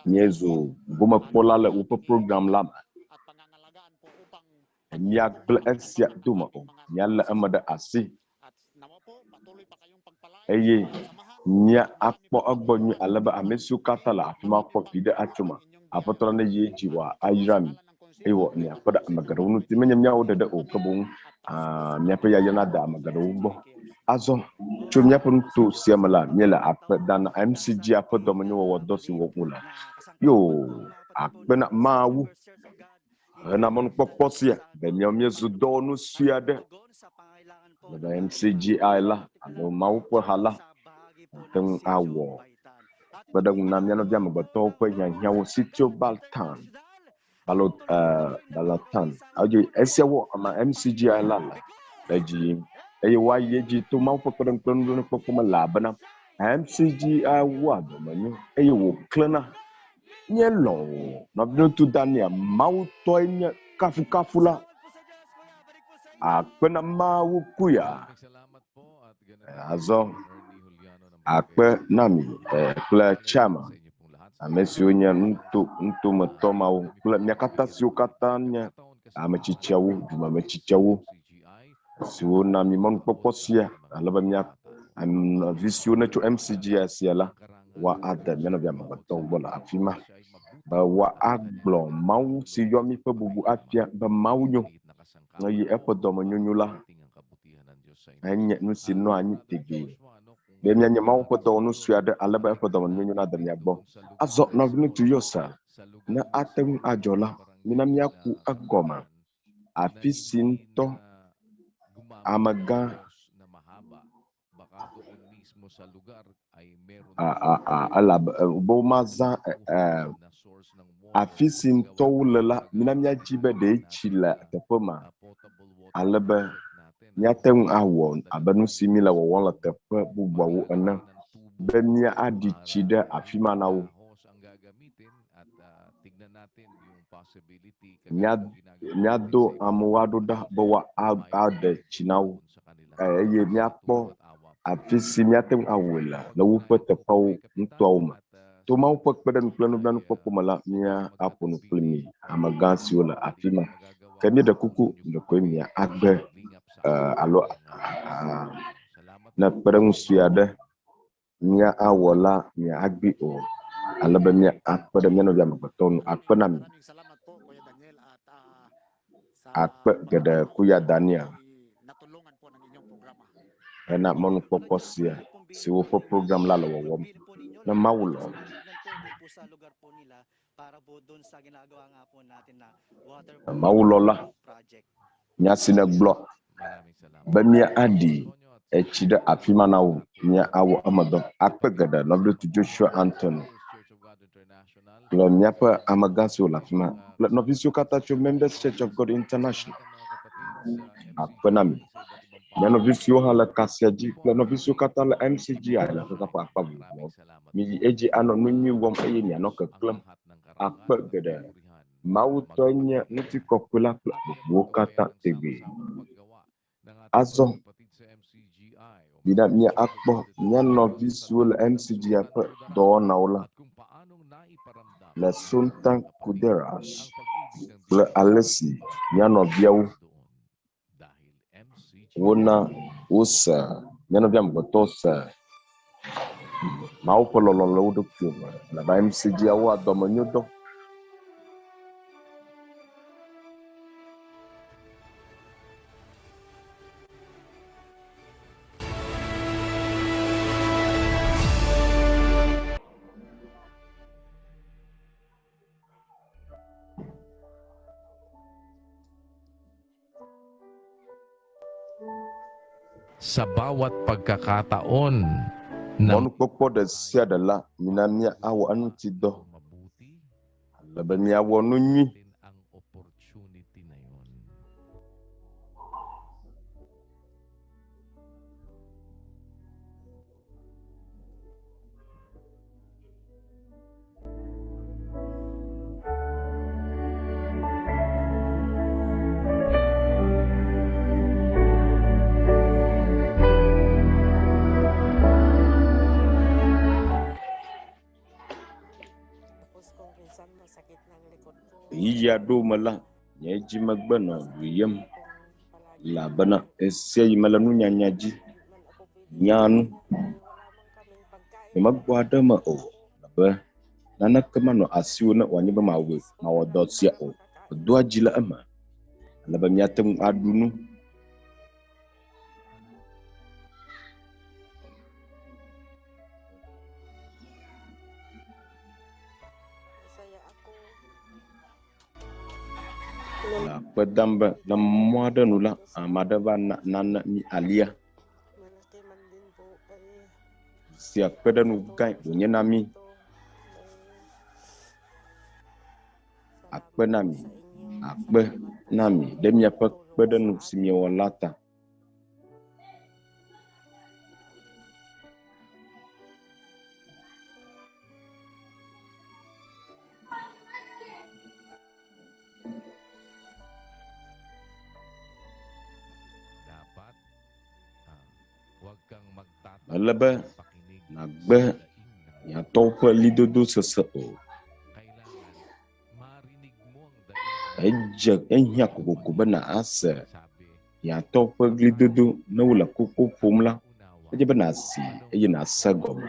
míezu gomekpɔla le woƒe program la me. Míagblẽ esia dome o, míalé eme ɖe asi eye míakpɔ egbɔ nyuie ale be ame siwo katã le afi ma kpɔ viɖe atso eme. Aƒetɔ la ne yi edzi wòa ayra mi eye wɔ miakpe ɖe ame geɖewo ŋuti. Menye míawo ɖeɖe o ke boŋ miaƒe yayra nade ame geɖewo gbɔ. Azɔ tso míaƒe nuto sia me la, míele akpe dam na MCG ƒe dɔmenyowɔwɔ dɔ si wɔm wole. Yo akpe na Mawu hena mɔnukpɔkpɔ sia be míawo míezu dɔwɔnu sue aɖe le be MCGI la alo Mawu ƒe ha la ate ŋu awɔ kpeɖeŋu na mía nɔvi amegbetɔwo ƒe hiahiãwo Sitio Baltan Balot Balatan. Eye esia wɔ ama MCGI la le le dzi yim eye woayi edzi to Mawu ƒe kpeɖeŋu kple nublanuikpɔkpɔ me elabena MCGI wɔa dɔmenyo eye wòklẽna. Míelɔ̃ wò. Nɔviŋutsu Daniel, Mawu tɔe nye kafukafu la. Akpe na Mawu kuya. Azɔ akpe na mi kple chairman, ame siwo nye nuto nutometɔ mawo kple mia katã siwo katã nye ametsitsiawo, dumemetsitsiawo siwo na mi mɔnukpɔkpɔ sia ale be mía nɔvi siwo ne tso MCGI sia la woade mía nɔvi amegbetɔwo gbɔ le afi ma be woagblɔ Mawu si yɔ mí ƒe bubu afia be Mawu nyo eye eƒe dɔmenyonyo la enye nu si nɔa anyi tegbee. Be míanye Mawu ƒe dɔwɔnu sue aɖe ale be eƒe dɔmenyonyo nade mía gbɔ. Azɔ nɔviŋutsu Yosef, ne ate ŋu adzɔ la, mina míaku egɔme afi si ŋutɔ amegã elabe be womazã afi si ŋutɔ wole la, mina míadzi be ɖe tsi le teƒe ma ale be míate ŋu awɔ abe nu si míle wɔwɔm le teƒe bubuawo ene be míaɖi tsi ɖe afi ma na wo. Míado amewo aɖo ɖa be woaɖe tsi na wo eye míakpɔ afi si míate ŋu awɔe le le woƒe teƒeawo ŋutɔawo me. To Mawu ƒe kpeɖeŋu kple nublanuikpɔkpɔ me la, míaƒo nu kpli mi amegã siwo le afi ma. Ke míeɖe kuku ɖekoe mia agbe alo ne kpeɖeŋu sue aɖe mía awɔ la mia agbi o ale be mía akpe ɖe mía nɔvi amegbetɔwo ŋu. Akpe na mi. Akpe geɖe kuya Daniel hena mɔnukpɔkpɔ sia si woƒe program la le wɔwɔm. Ne Mawu lɔ̃. Mawu lɔ̃ la, nya si nègblɔ be míaɖi etsi ɖe afi ma na wò, míawɔ eme dɔ. Akpe geɖe nɔviŋutsu Joshua Anthony kple míaƒe amegã siwo le afi ma kple nɔvi siwo katã tso Members Church of God International. Akpe na mi. Mía nɔvi siwo hã le kasia dzi kple nɔvi siwo katã le MCGI le xexea ƒe akpa vovovowo. Miyi edzi anɔ nu nyui wɔm eye mianɔ keklẽm. Akpe geɖe. Mawu tɔe nye ŋutikɔkɔe la kple bubuwo katã tegbee. Azɔ mina míakpɔ mía nɔvi siwo le MCGI ƒe dɔwɔnawo la le Sultan Kuderas kple ale si mía nɔviawo wona wose mía nɔvi amegbetɔwo se Mawu ƒe lɔlɔ̃ le wo ɖokuiwo me elabe MCGI wɔa dɔmenyodɔ. Sa bawat pagkakataon na Mɔnukpɔkpɔ ɖe sia ɖe la, mina míawɔ eŋuti dɔ ale be míawɔ nu nyui. ang opportunity na yun. Ɣeyiɣi aɖewo me la, nye dzi megbe nɔ ɖuyem elabena ɣe sia ɣi mele nunyanya dzi nyaa nu. Nyemegbɔ ɖe eme o elabe Naneke manɔ asiwò ne wòanye be mawɔe mawɔ dɔ sia o. Edoa dzi le eme ale be míate ŋu aɖu nu. Le akpe dam be le mɔ aɖe nu la, ame aɖe va na nane mí alia. Sia kpe ɖe nu gãe wònye na mí. Akpe na mi, akpe na mi ɖe miaƒe kpeɖeŋu si miewɔ la ta. Mele be nàgbe hiãtɔwo ƒe ɣlidodo sese o. Edze ehiã kokoko be nàse hiãtɔwo ƒe ɣlidodo ne wole koko ƒom la, edze be nàsee eye nàse egɔme.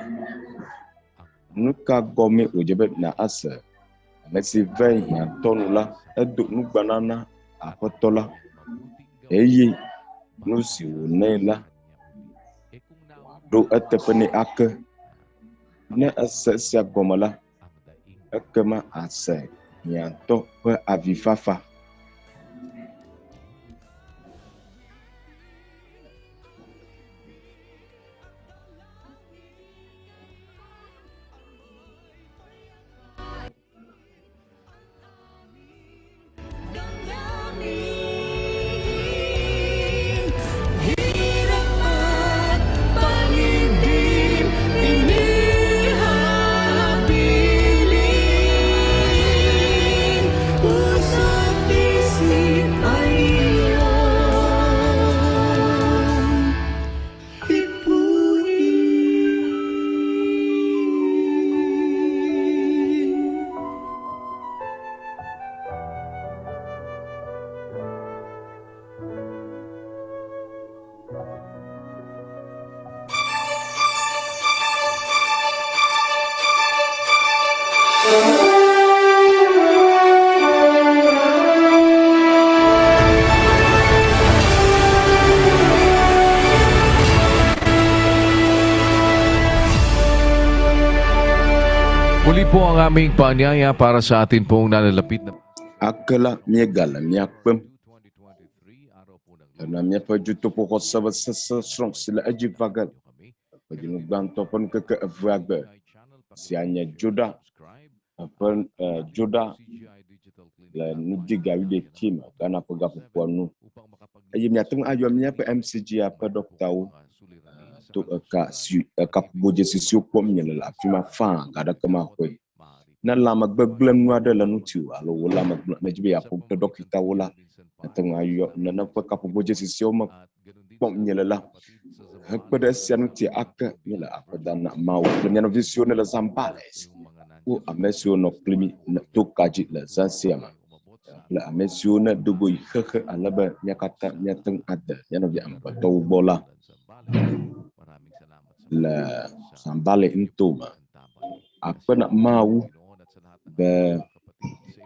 Nu ka gɔmee wòdze be nàse? Ame si ve hiãtɔ nu la, edo nugbana na Aƒetɔ la eye nu si wònɛ la, wòaɖo eteƒe nɛ ake. Ne èse esia gɔme la, ekema àse hiãtɔ ƒe avifafa. Muli po ang aming paanyaya para sa atin pong nalalapit na Ake la míegale mía kpem hena míaƒe dutoƒoxɔse ƒe sese srɔ̃ si le edzi va ge ƒe dzinu gbãtɔ ƒe ŋkeke evea gbe si anye Dzoɖa ƒe Dzoɖa le ŋdi ga wuiɖekɛ me Ghana ƒe gaƒoƒoa nu. Eye miate ŋu ayɔ míaƒe MCGA ƒe ɖɔktawo to eka si ekaƒoƒodzesi siwo kpɔm miele le afi ma faa ga aɖeke maxɔe. Ne lãmegbegblẽ nu aɖe le ŋutiwò alo wò lãme gblẽ nèdi be yeaƒo kple ɖɔkitawo la, àte ŋu ayɔ nene ƒe kaƒoƒodzesi siwo me kpɔm miele la. Hekpe ɖe esia ŋuti ake míele akpe dam na Mawu kple mía nɔvi siwo nele Zambales wo ame siwo nɔ kpli mí to ka dzi le zã sia me kple ame siwo ne do go yi xexe ale be mía katã míate ŋu ade mía nɔvi amegbetɔwo gbɔ la le Zambale ŋutɔ me. Akpe na Mawu be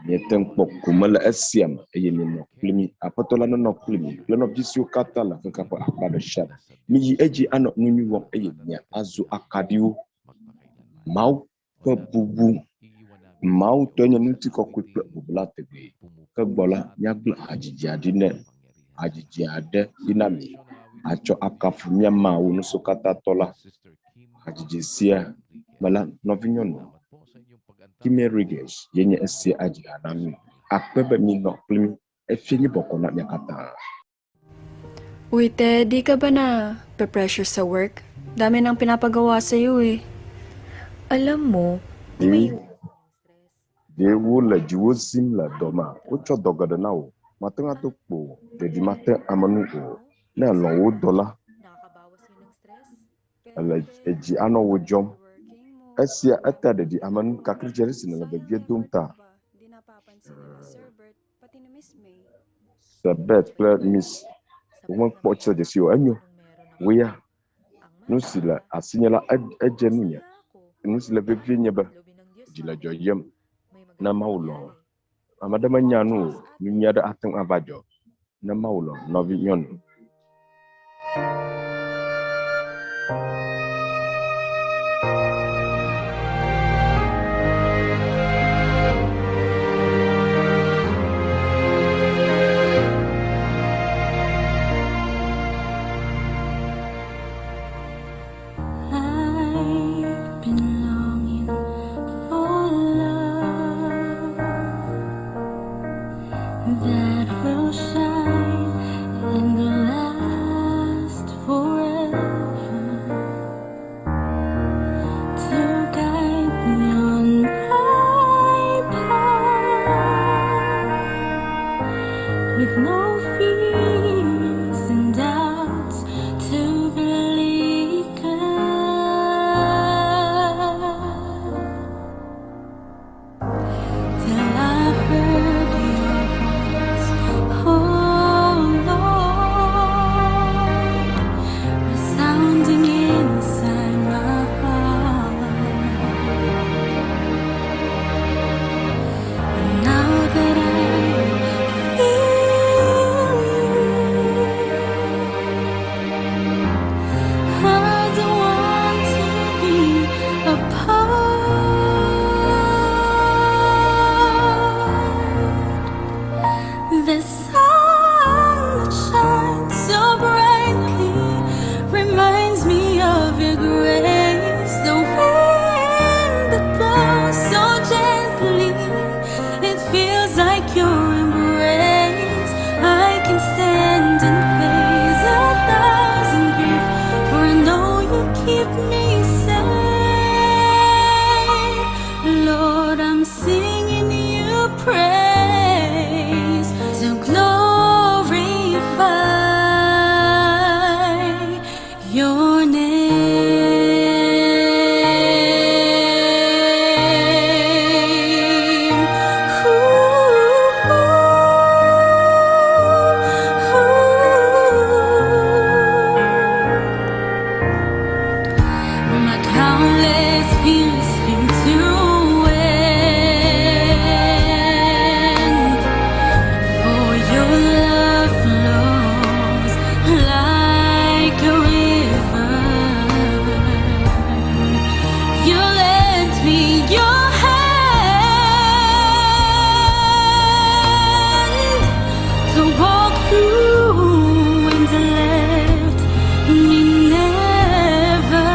míete ŋu kpɔ gome le esia me eye mienɔ kpli mí. Aƒetɔ la nenɔ kpli mi kple nɔvi siwo katã le xexea ƒe akpa ɖe sia ɖe. Miyi edzi anɔ nu nyui wɔm eye miazu akaɖiwo. Mawu ƒe bubu. Mawu tɔe nye ŋutikɔkɔe kple bubu la tegbee. Ke gbɔ la, míagblẽ hadzidzi ɖi nɛ, hadzidzi aɖe ɖi na mi atsɔ akafu mía Mawu Ŋusẽkatãtɔ la. Hadzidzi sia me la, nɔvinyɔnu Kimie Riggs ye nye esia adzi ha na mí. Akpe be minɔ kpli mí. Efia nye bɔkɔ na mía katã. Uy, te, di ka ba na pe-pressure sa work? Dami nang pinapagawa sa'yo eh. Alam mo, di Ɖe may ɖe wole dziwò zim le dɔ mea? Wotsɔ dɔ geɖe na wò. Màte ŋu ado kpo o. Ɖeɖi mate ame ŋu o. Ne èlɔ̃ wò dɔ la, ele edzi anɔ wò dzɔm. Esia etea ɖeɖi ame ŋu gake dze si nèle vevie dom ta. Sebet kple Miss womekpɔ tsi dzesi o. Enyo, wò ya, nu si le asinye la edze nunye. Nu si le vevie nye be Dzi le dzɔyem ne Mawu lɔ̃. Ame aɖe menya nu o, nu nyui aɖe ate ŋu ava dzɔ ne Mawu lɔ̃ nɔvi nyɔnu. I've been longing for love that will shine and last forever to guide me on my path with no fears and doubts to believe God. Till I heard your voice, oh Lord, resounding inside my heart. And now that I feel you, I don't want to be apart. The sun that shines so brightly reminds me of your grace. The wind that blows so gently, it feels like your embrace. I can stand and face a thousand grief, for I know you keep me safe. Lord, I'm singing you praise to glorify your name. Ooh, ooh. My countless fears came to end, for your love flows like a river. You lent me your hand to walk through and left me never.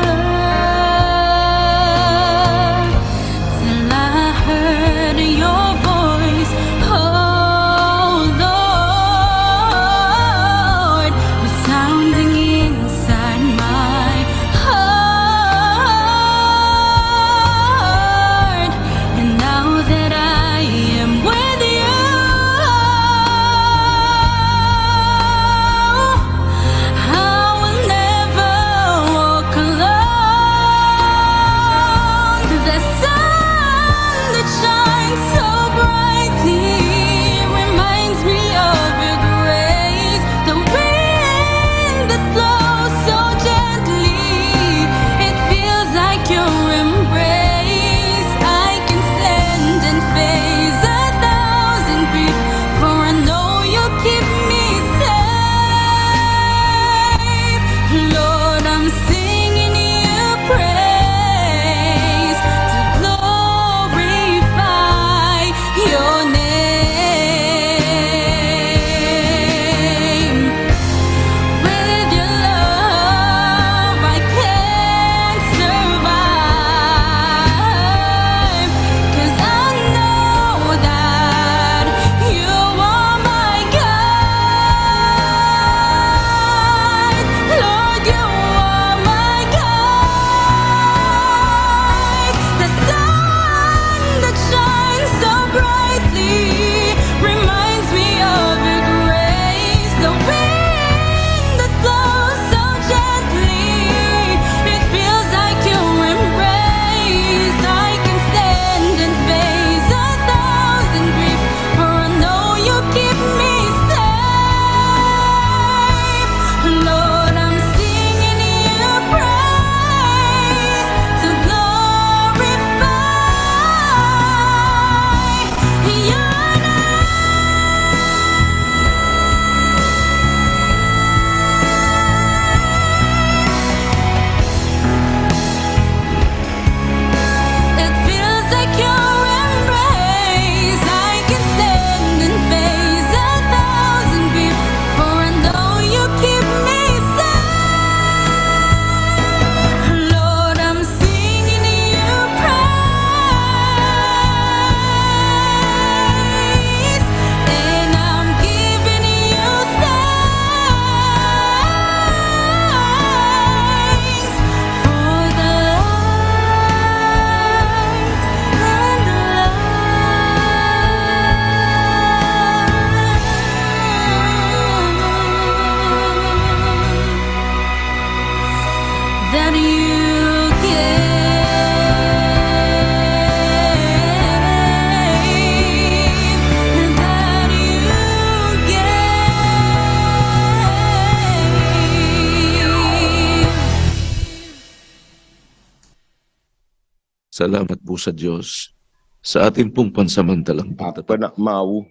Salamat po sa Diyos sa atin pong pansamantalang Akpe na Mawu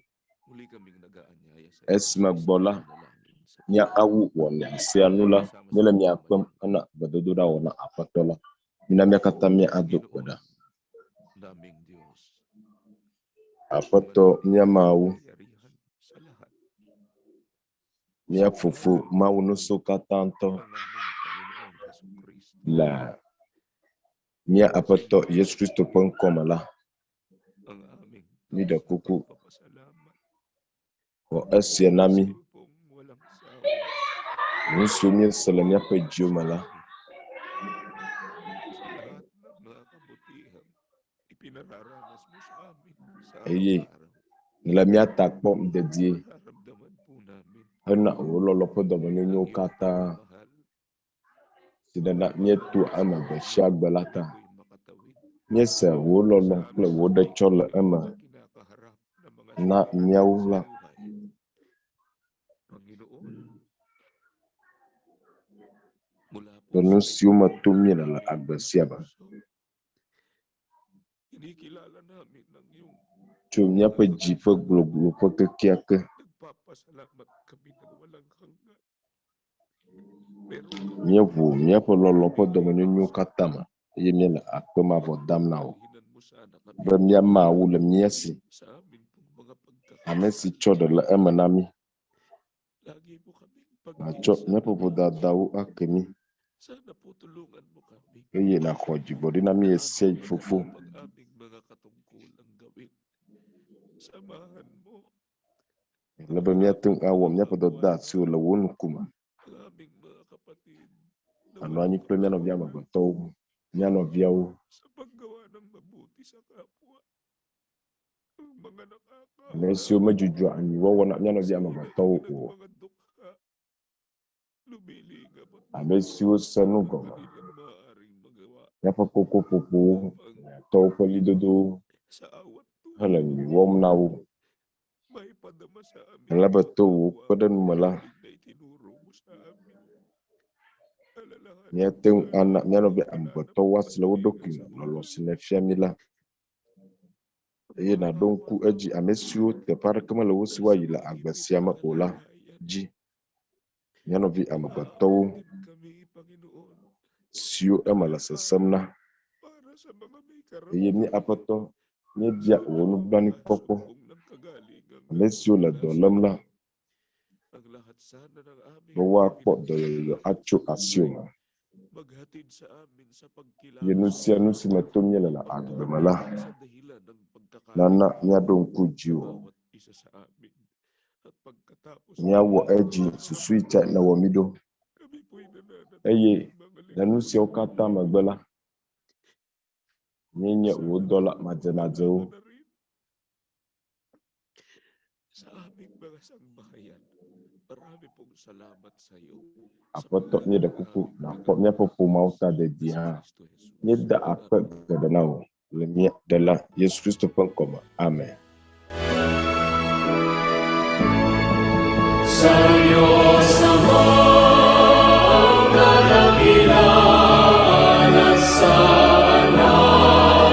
esi megbɔ la, míawu wɔna sia nu la, míele mia kpem hena gbedodoɖa wɔ na Aƒetɔ la. Mina mía katã míado gbe ɖa. Naming Diyos. Aƒetɔ mía Mawu, mía Fofo Mawu Ŋusẽkatãtɔ le mía Aƒetɔ Yesu Kristo ƒe ŋkɔme la, míɖe kuku xɔ esia na mí. Nu siwo míese le míaƒe dziwo me la, eye nèle mía ta kpɔm dedie hena wò lɔlɔ̃ ƒe dɔmenyonyowo katã si nèna míetoa eme gbe sia gbe la ta. Míese wò lɔlɔ̃ kple wò ɖetsɔ le eme na míawo la. Le nu siwo me tom míele le agbe sia me. Tso míaƒe dzi ƒe glogloƒe kekeake. Míeʋu míaƒe lɔlɔ̃ ƒe dɔmenyonyo katã me eye míele akpe mavɔ dam na wò be mía Mawu le mía si, ame si tsɔ ɖe le eme na mí. Nàtsɔ míaƒe vodadawo ake mí eye nàxɔ dzigbɔɖi na mí ɣesiaɣi, Fofo. Ele be míate ŋu awɔ míaƒe dɔdeasiwo le wò ŋkume. Anɔ anyi kple mía nɔvi amegbetɔwo, mía nɔviawo. Ame siwo medzudzɔa nyuiwɔwɔ na mía nɔvi amegbetɔwo o. Ame siwo se nu gɔme, míaƒe kokoƒoƒowo, tɔwo ƒe ɣlidodowo hele nyui wɔm na wo. Ale be to wò kpeɖeŋu me la, míate ŋu ana mía nɔvi amegbetɔwo woase le wo ɖokui me lɔlɔ̃ si nèfia mí la. Eye nàɖo ŋku edzi ame siwo teƒe aɖeke mele wo si woayi le agbe sia me o la dzi. Mía nɔvi amegbetɔwo siwo eme le sesẽm na. Eye mí Aƒetɔ, míebia wò nublanuikpɔkpɔ. Ame siwo le dɔ lém la, be woakpɔ dɔyɔyɔ atso asiwò me. Eye nu sia nu si me tom míele le agbe me la, nana míaɖo ŋku dziwò. Míawɔ edzi susu yi ta nèwɔ mí ɖo. Eye le nu siawo katã megbe la, míenye wò dɔla madzemadzewo. Aƒetɔ, míeɖe kuku nàkpɔ míaƒe ƒomeawo ta dedie hã. Míeda akpe geɖe na wò le mía Ɖela Yesu Kristo ƒe ŋkɔ me. Amen. Sa Diyos amang kadakilaan at sa Anak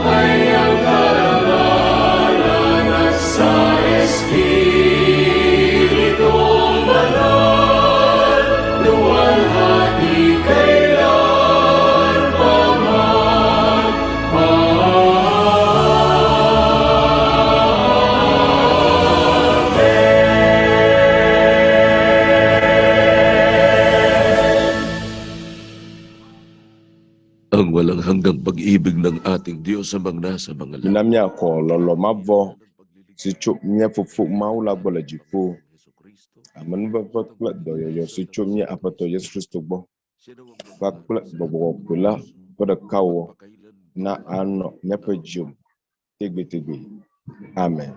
ay ang karangalan at sa Espiritong Banal, luwalhati kailan pa man. Ang walang hanggang pag-ibig ng ating Diyos amang nasa mga Mina míaxɔ lɔlɔ̃ mavɔ si tso mía Fofo Mawu la gbɔ le dziƒo. Amenuveve kple dɔyɔyɔ si tso mía Aƒetɔ Yesu Kristo gbɔ kpakple Gbɔgbɔ Kɔkɔe la ƒe ɖekawɔwɔ na anɔ míaƒe dziwo me tegbetegbe. Amen.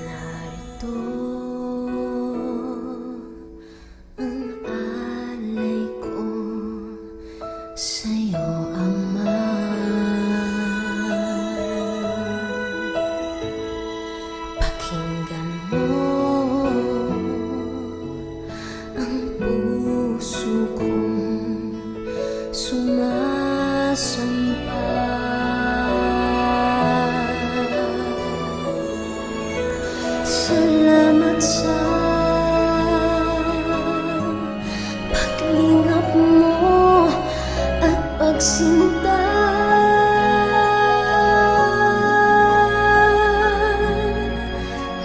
Narito ang alay ko sa'yo, Ama. Pakinggan mo ang puso kong sumasamba. Salamat sa paglingap mo at pagsinta.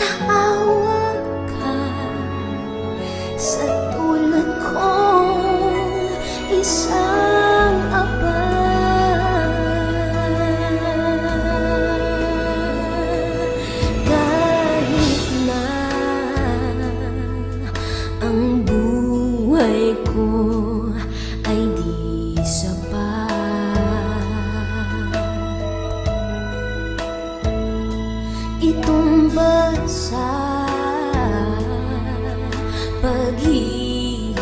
Naawa ka sa tulad kong isang aba. Kahit na ang buhay ko ay di sapat, Itong sa paghihirap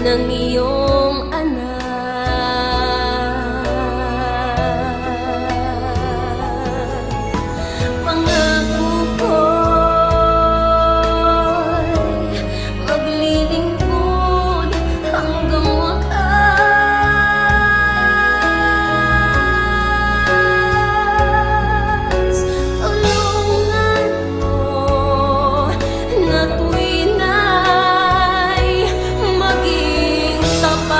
ng iyong anak. Pangako ko'y maglilingkod hanggang wakas. Tulungan mo na tuwin ay maging tapat.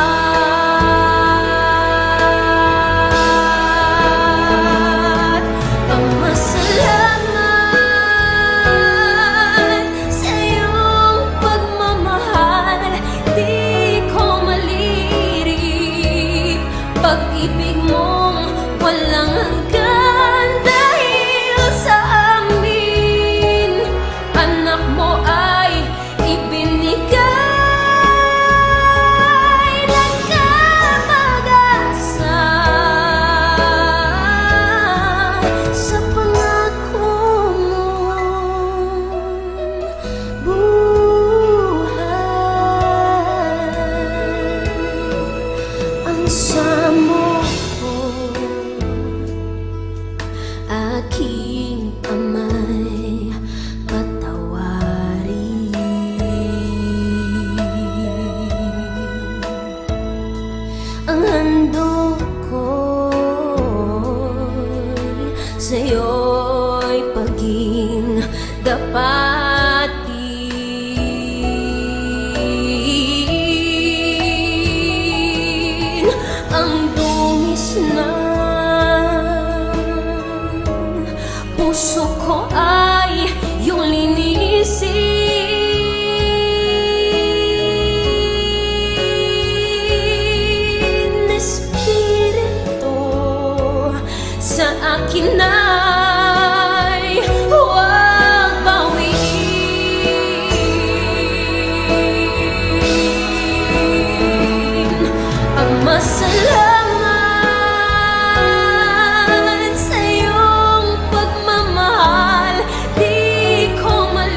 Pamasalamat sa iyong pagmamahal, di ko malirip pag-ibig mong walang hanggan dahil sa amin, anak mo ay ibinigay. Nagkapag-asa sa pangako mong buhay. Ang samo ko, aking amay, patawarin. Ang handog ko'y sa'yo'y paging dapatin. Ang dungis ng puso ko ay iyong linisin. Espiritu, sa akin ay huwag bawiin. Ang masalamat sa iyong pagmamahal, di ko malirip.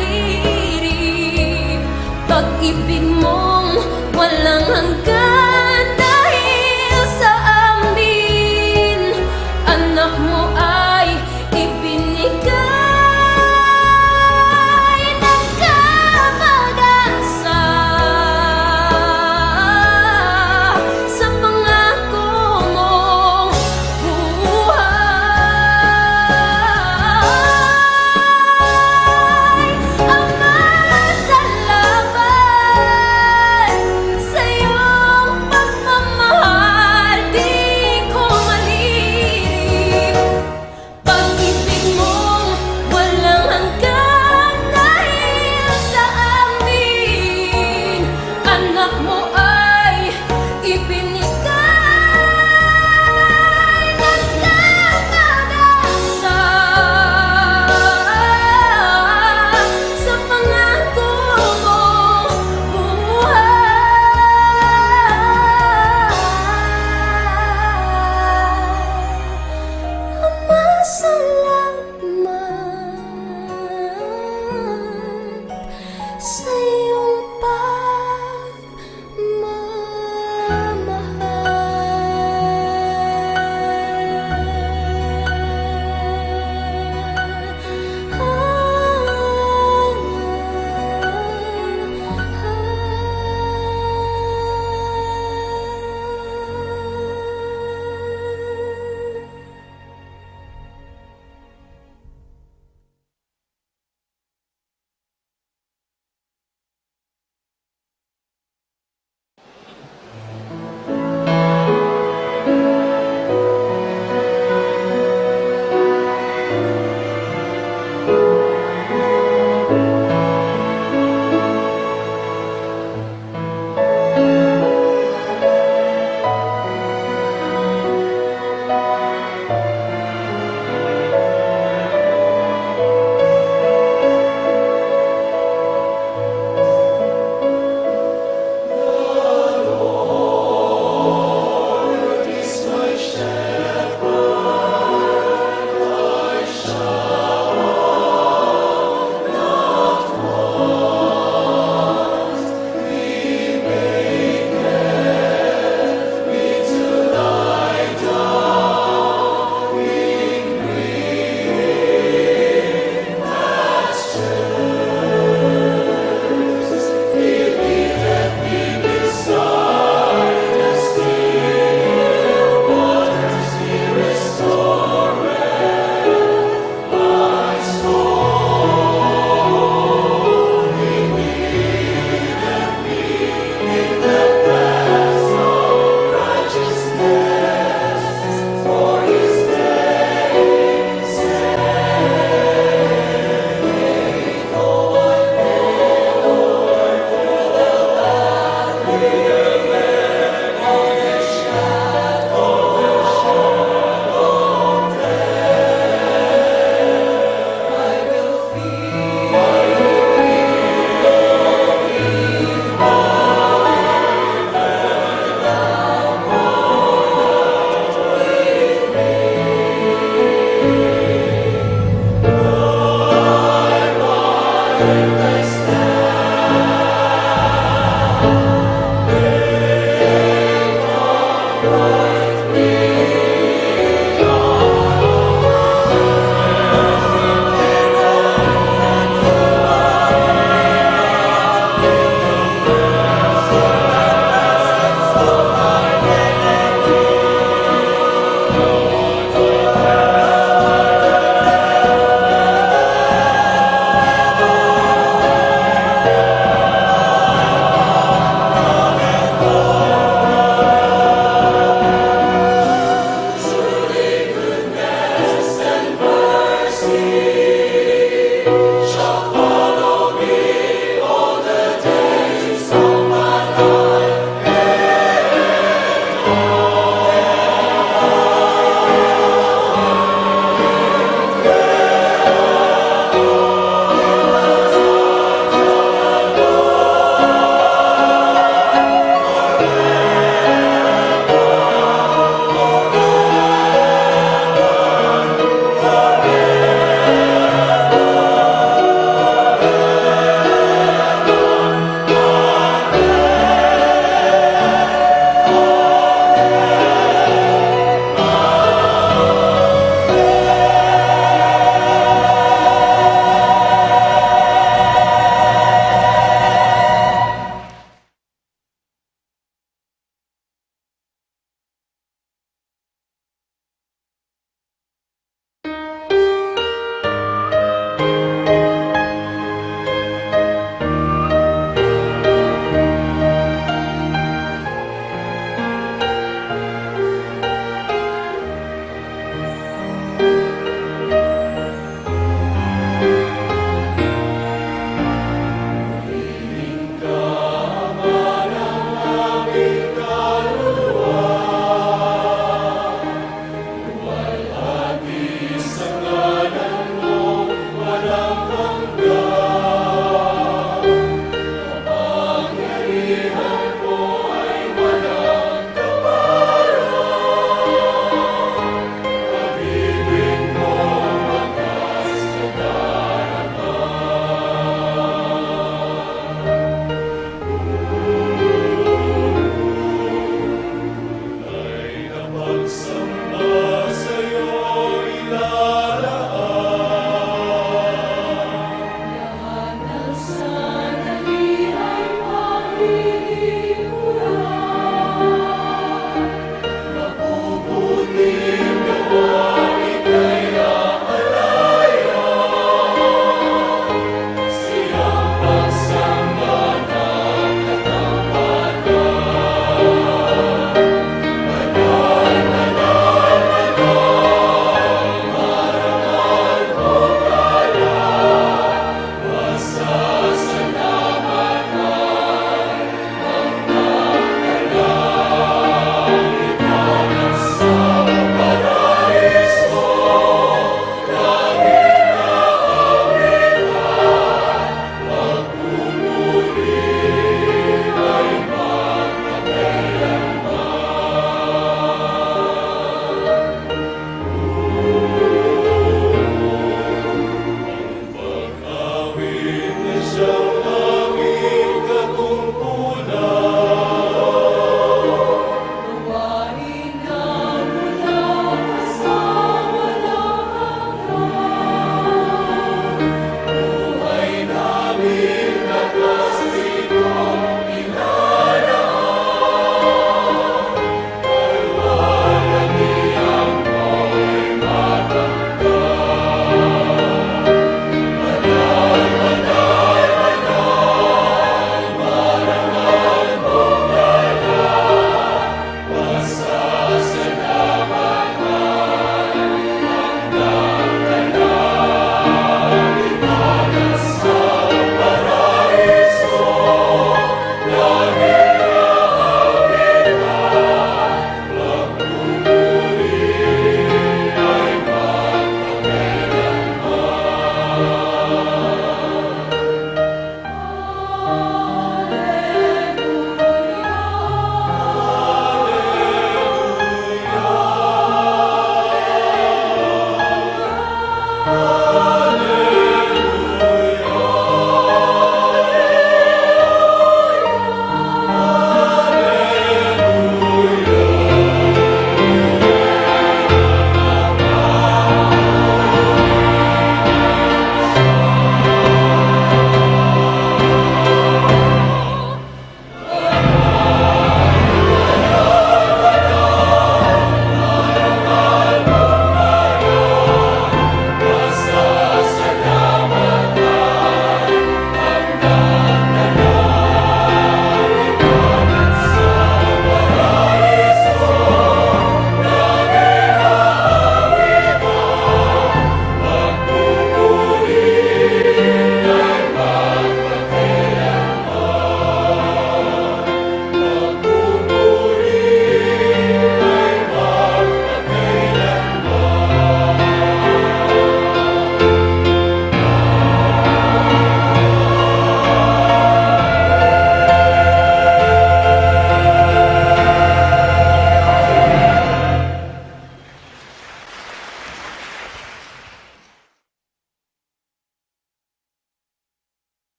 earth I stand. May comfort me,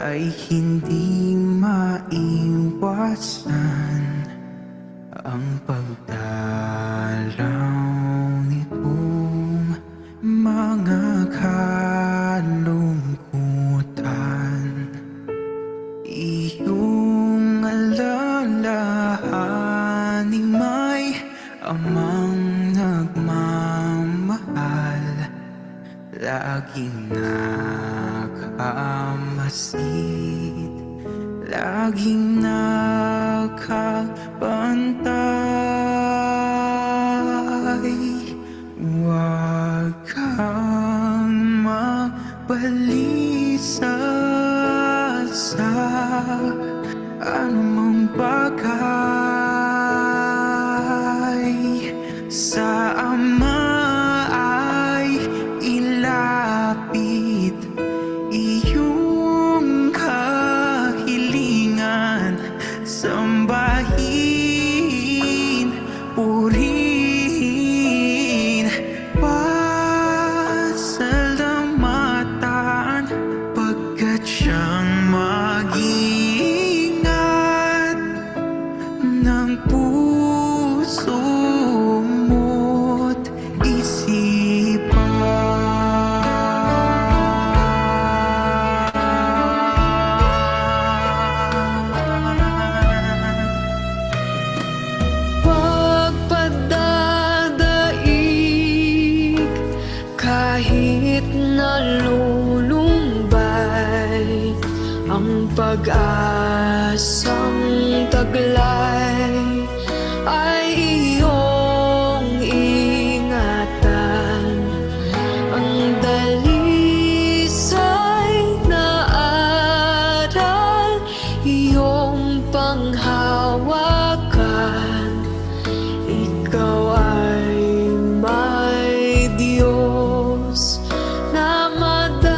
ay hindi maiwasan ang pagdalaw nitong mga kalungkutan. Iyong alalahanin may amang nagmamahal, laging nakamasid, laging nakabantay. Huwag kang magbalisa sa anumang bagay. Sa Ama ay ilapit iyong kahilingan, sambahin, purihin, pasalamatan, pagkat siyang mag-iingat ng puso mo't isipan. Pagpadadaig kahit nalulumbay ang pag-asang taglay ay iyong ingatan. Ang dalisay na aral iyong panghawakan. Ikaw ay may Diyos na madadaingan.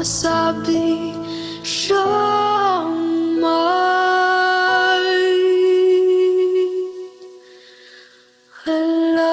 masabi siyang may alam.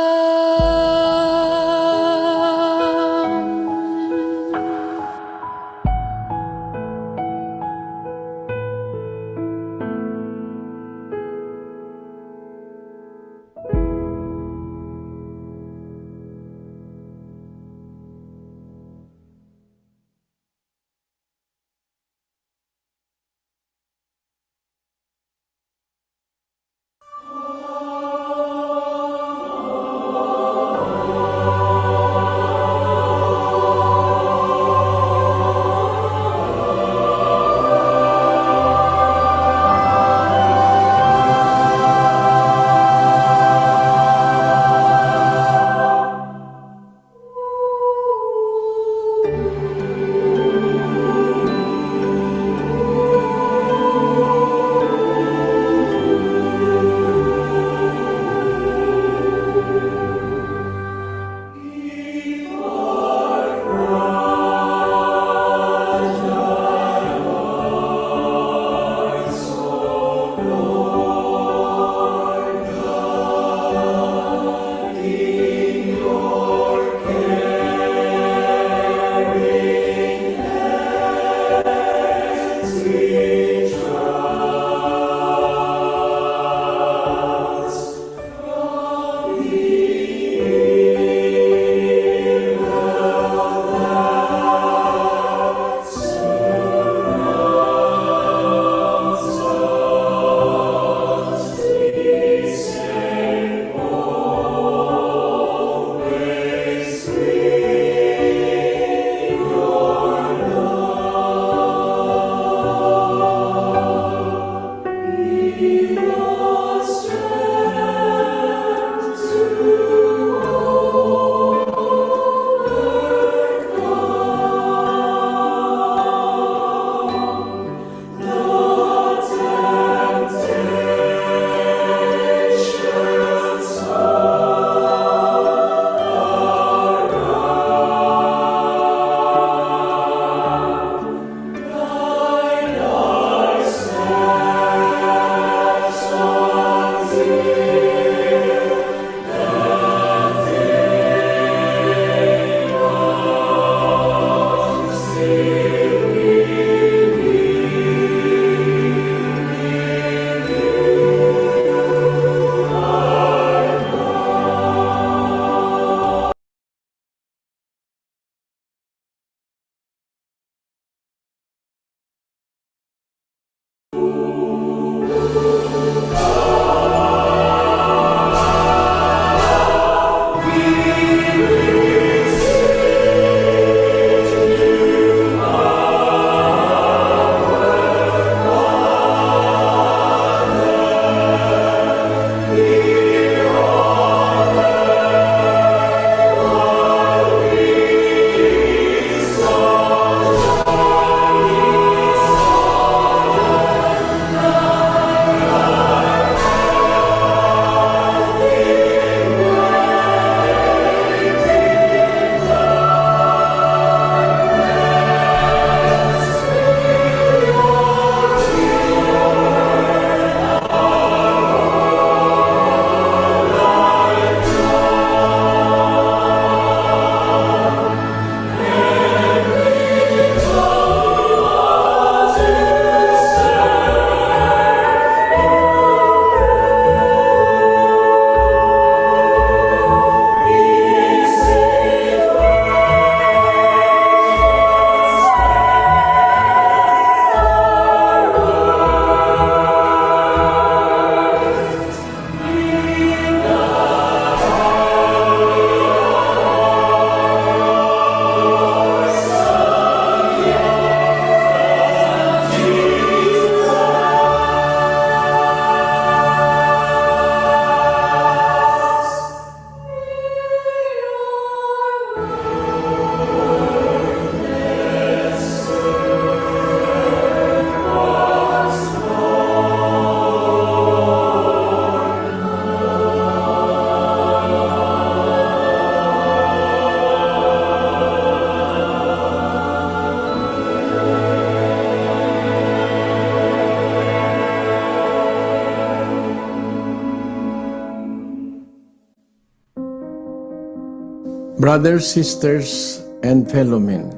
Brothers, sisters, and fellow men,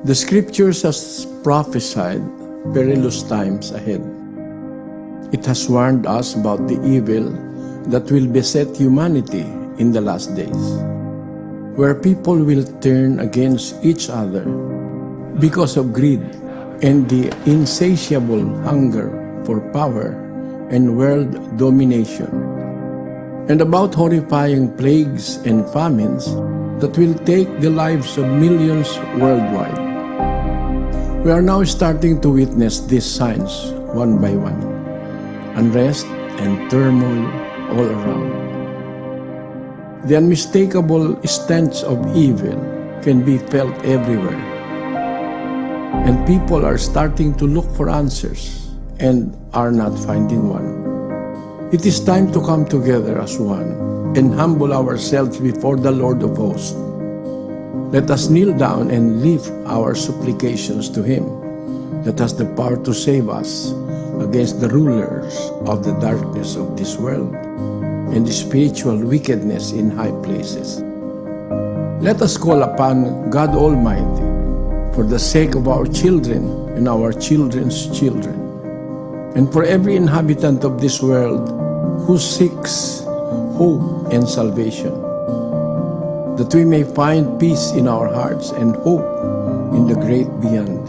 the scriptures has prophesied perilous times ahead. It has warned us about the evil that will beset humanity in the last days, where people will turn against each other because of greed and the insatiable hunger for power and world domination, and about horrifying plagues and famines that will take the lives of millions worldwide. We are now starting to witness these signs one by one unrest and turmoil all around. The unmistakable stench of evil can be felt everywhere. And people are starting to look for answers and are not finding one. It is time to come together as one and humble ourselves before the Lord of hosts. Let us kneel down and lift our supplications to Him that has the power to save us against the rulers of the darkness of this world and the spiritual wickedness in high places. Let us call upon God Almighty for the sake of our children and our children's children, and for every inhabitant of this world who seeks hope and salvation, that we may find peace in our hearts and hope in the great beyond.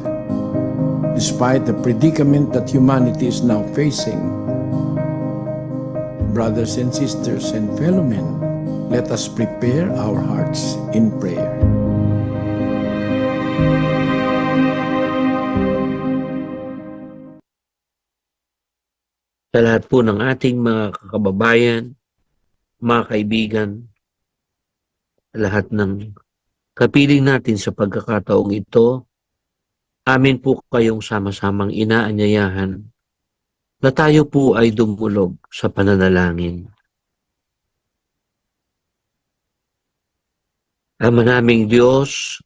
Despite the predicament that humanity is now facing, brothers and sisters and fellow men, let us prepare our hearts in prayer. Sa lahat po ng ating mga kakababayan, mga kaibigan, lahat ng kapiling natin sa pagkakataong ito, amin po kayong sama-samang inaanyayahan na tayo po ay dumulog sa pananalangin. Ama naming Diyos,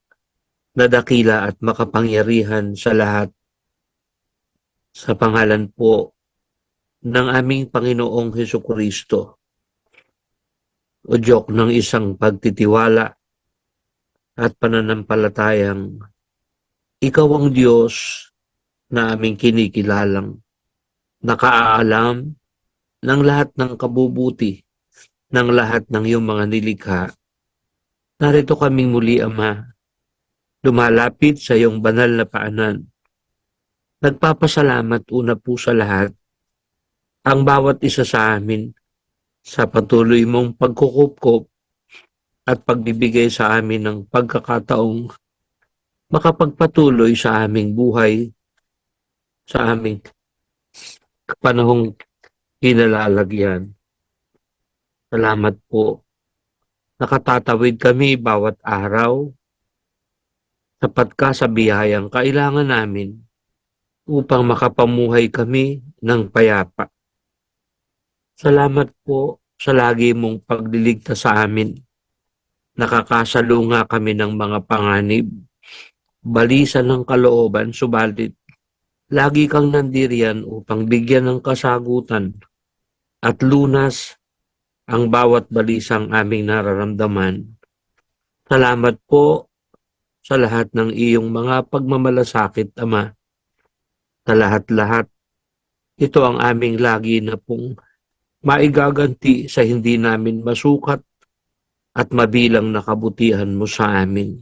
na dakila at makapangyarihan sa lahat, sa pangalan po ng aming Panginoong Hesukristo, udyok ng isang pagtitiwala at pananampalatayang ikaw ang Diyos na aming kinikilalang, nakaalam ng lahat ng kabubuti, ng lahat ng iyong mga nilikha. Narito kaming muli, Ama, lumalapit sa iyong banal na paanan. Nagpapasalamat una po sa lahat, ang bawat isa sa amin, sa patuloy mong pagkukupkop at pagbibigay sa amin ng pagkakataong makapagpatuloy sa aming buhay, sa aming panahong kinalalagyan. Salamat po. Nakatatawid kami bawat araw. Sapat ka sa biyayang kailangan namin upang makapamuhay kami ng payapa. Salamat po sa lagi mong pagliligtas sa amin. Nakakasalunga kami ng mga panganib, balisa ng kalooban, subalit lagi kang nandiriyan upang bigyan ng kasagutan at lunas ang bawat balisang aming nararamdaman. Salamat po sa lahat ng iyong mga pagmamalasakit, Ama. Sa lahat-lahat, ito ang aming lagi na pong maigaganti sa hindi namin masukat at mabilang na kabutihan mo sa amin.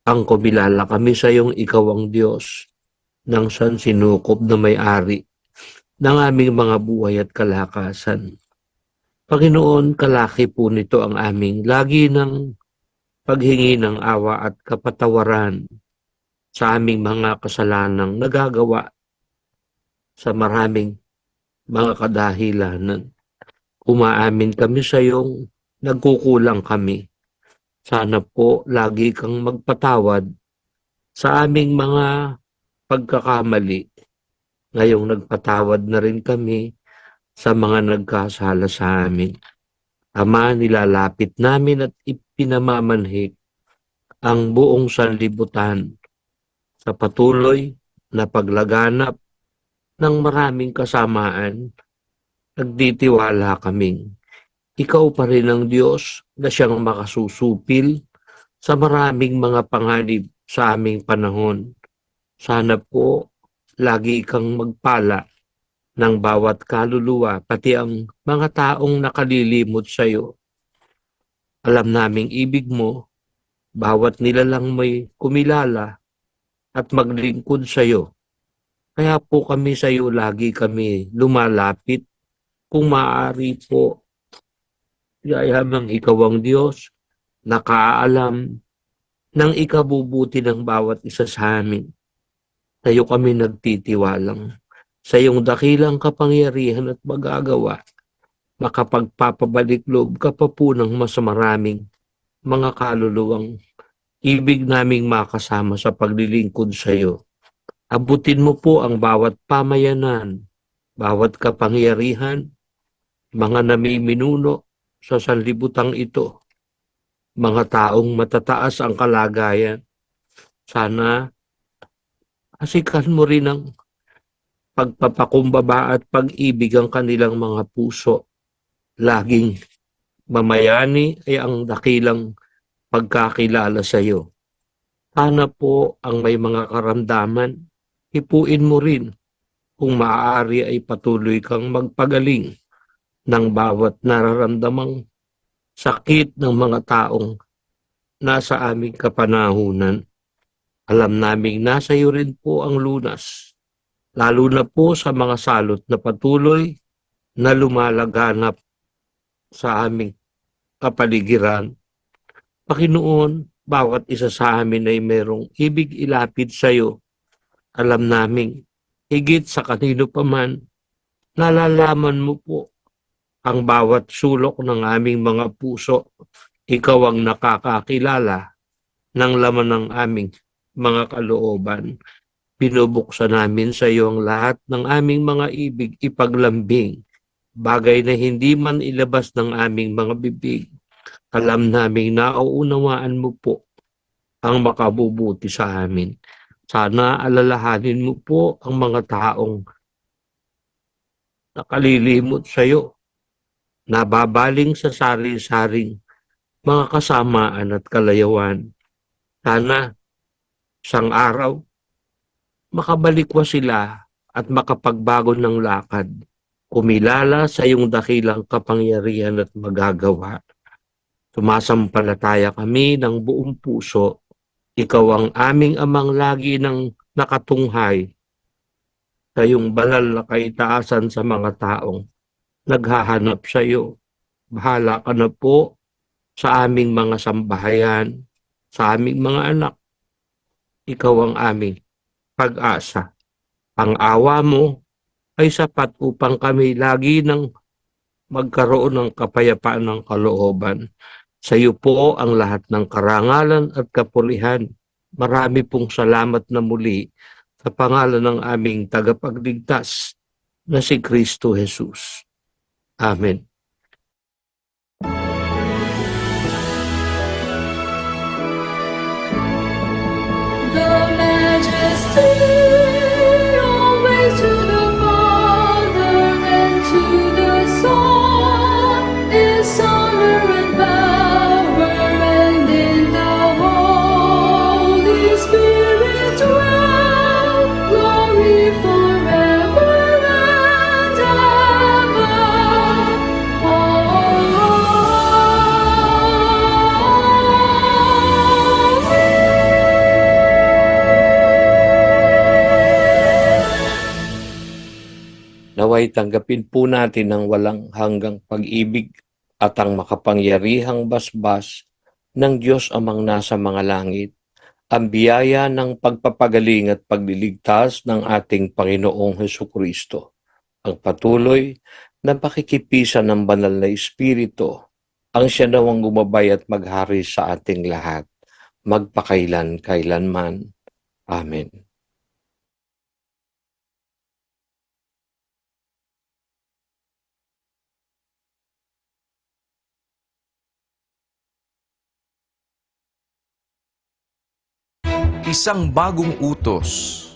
Ang kumilala kami sa iyong ikaw ang Diyos ng sansinukob na may-ari ng aming mga buhay at kalakasan. Panginoon, kalaki po nito ang aming lagi ng paghingi ng awa at kapatawaran sa aming mga kasalanang nagagawa sa maraming mga kadahilanan. Umaamin kami sa iyong nagkukulang kami. Sana po lagi kang magpatawad sa aming mga pagkakamali. Ngayong nagpatawad na rin kami sa mga nagkasala sa amin. Ama, nilalapit namin at ipinamamanhik ang buong sanlibutan sa patuloy na paglaganap ng maraming kasamaan. Nagtitiwala kaming Ikaw pa rin ang Diyos na siyang makasusupil sa maraming mga panganib sa aming panahon. Sana po lagi kang magpala ng bawat kaluluwa, pati ang mga taong nakalilimot sa iyo. Alam naming ibig mo, bawat nilalang may kumilala at maglingkod sa iyo. Kaya po kami sa iyo lagi kami lumalapit. Kung maaari po, yayamang ikaw ang Diyos, nakaalam ng ikabubuti ng bawat isa sa amin. Sa iyo kami nagtitiwalang. Sa iyong dakilang kapangyarihan at magagawa, makapagpapabalik loob ka pa po ng mas maraming mga kaluluwang ibig naming makasama sa paglilingkod sa iyo. Abutin mo po ang bawat pamayanan, bawat kapangyarihan, mga namiminuno sa sanlibutang ito, mga taong matataas ang kalagayan. Sana asikan mo rin ang pagpapakumbaba at pag-ibig ang kanilang mga puso. Laging mamayani ay ang dakilang pagkakilala sa iyo. Sana po ang may mga karamdaman, hipuin mo rin kung maaari ay patuloy kang magpagaling ng bawat nararamdamang sakit ng mga taong nasa aming kapanahunan. Alam naming nasa iyo rin po ang lunas, lalo na po sa mga salot na patuloy na lumalaganap sa aming kapaligiran. Panginoon, bawat isa sa amin ay merong ibig ilapit sa iyo. Alam naming higit sa kanino pa man, nalalaman mo po ang bawat sulok ng aming mga puso. Ikaw ang nakakakilala ng laman ng aming mga kalooban. Binubuksan namin sa iyo ang lahat ng aming mga ibig ipaglambing, bagay na hindi man ilabas ng aming mga bibig. Alam naming nauunawaan mo po ang makabubuti sa amin. Sana alalahanin mo po ang mga taong nakalilimot sa iyo, nababaling sa sari-saring mga kasamaan at kalayawan. Sana isang araw makabalikwa sila at makapagbago ng lakad, kumilala sa iyong dakilang kapangyarihan at magagawa. Sumasampalataya kami ng buong puso. Ikaw ang aming amang lagi ng nakatunghay sa iyong banal na kaitaasan sa mga taong naghahanap sa iyo. Bahala ka na po sa aming mga sambahayan, sa aming mga anak. Ikaw ang aming pag-asa. Ang awa mo ay sapat upang kami lagi ng magkaroon ng kapayapaan ng kalooban. Sa iyo po ang lahat ng karangalan at kapulihan. Marami pong salamat na muli sa pangalan ng aming tagapagligtas na si Kristo Jesus. Amen. The majesty always to the Father and to the Son is honor and power, and in the Holy Spirit dwell glory forever and ever. Naway tanggapin po natin ang walang hanggang pag-ibig at ang makapangyarihang basbas ng Diyos amang nasa mga langit, ang biyaya ng pagpapagaling at pagliligtas ng ating Panginoong Hesukristo, ang patuloy na pakikipisan ng banal na Espiritu, ang siya nawang gumabay at maghari sa ating lahat, magpakailan-kailanman. Amen. Isang bagong utos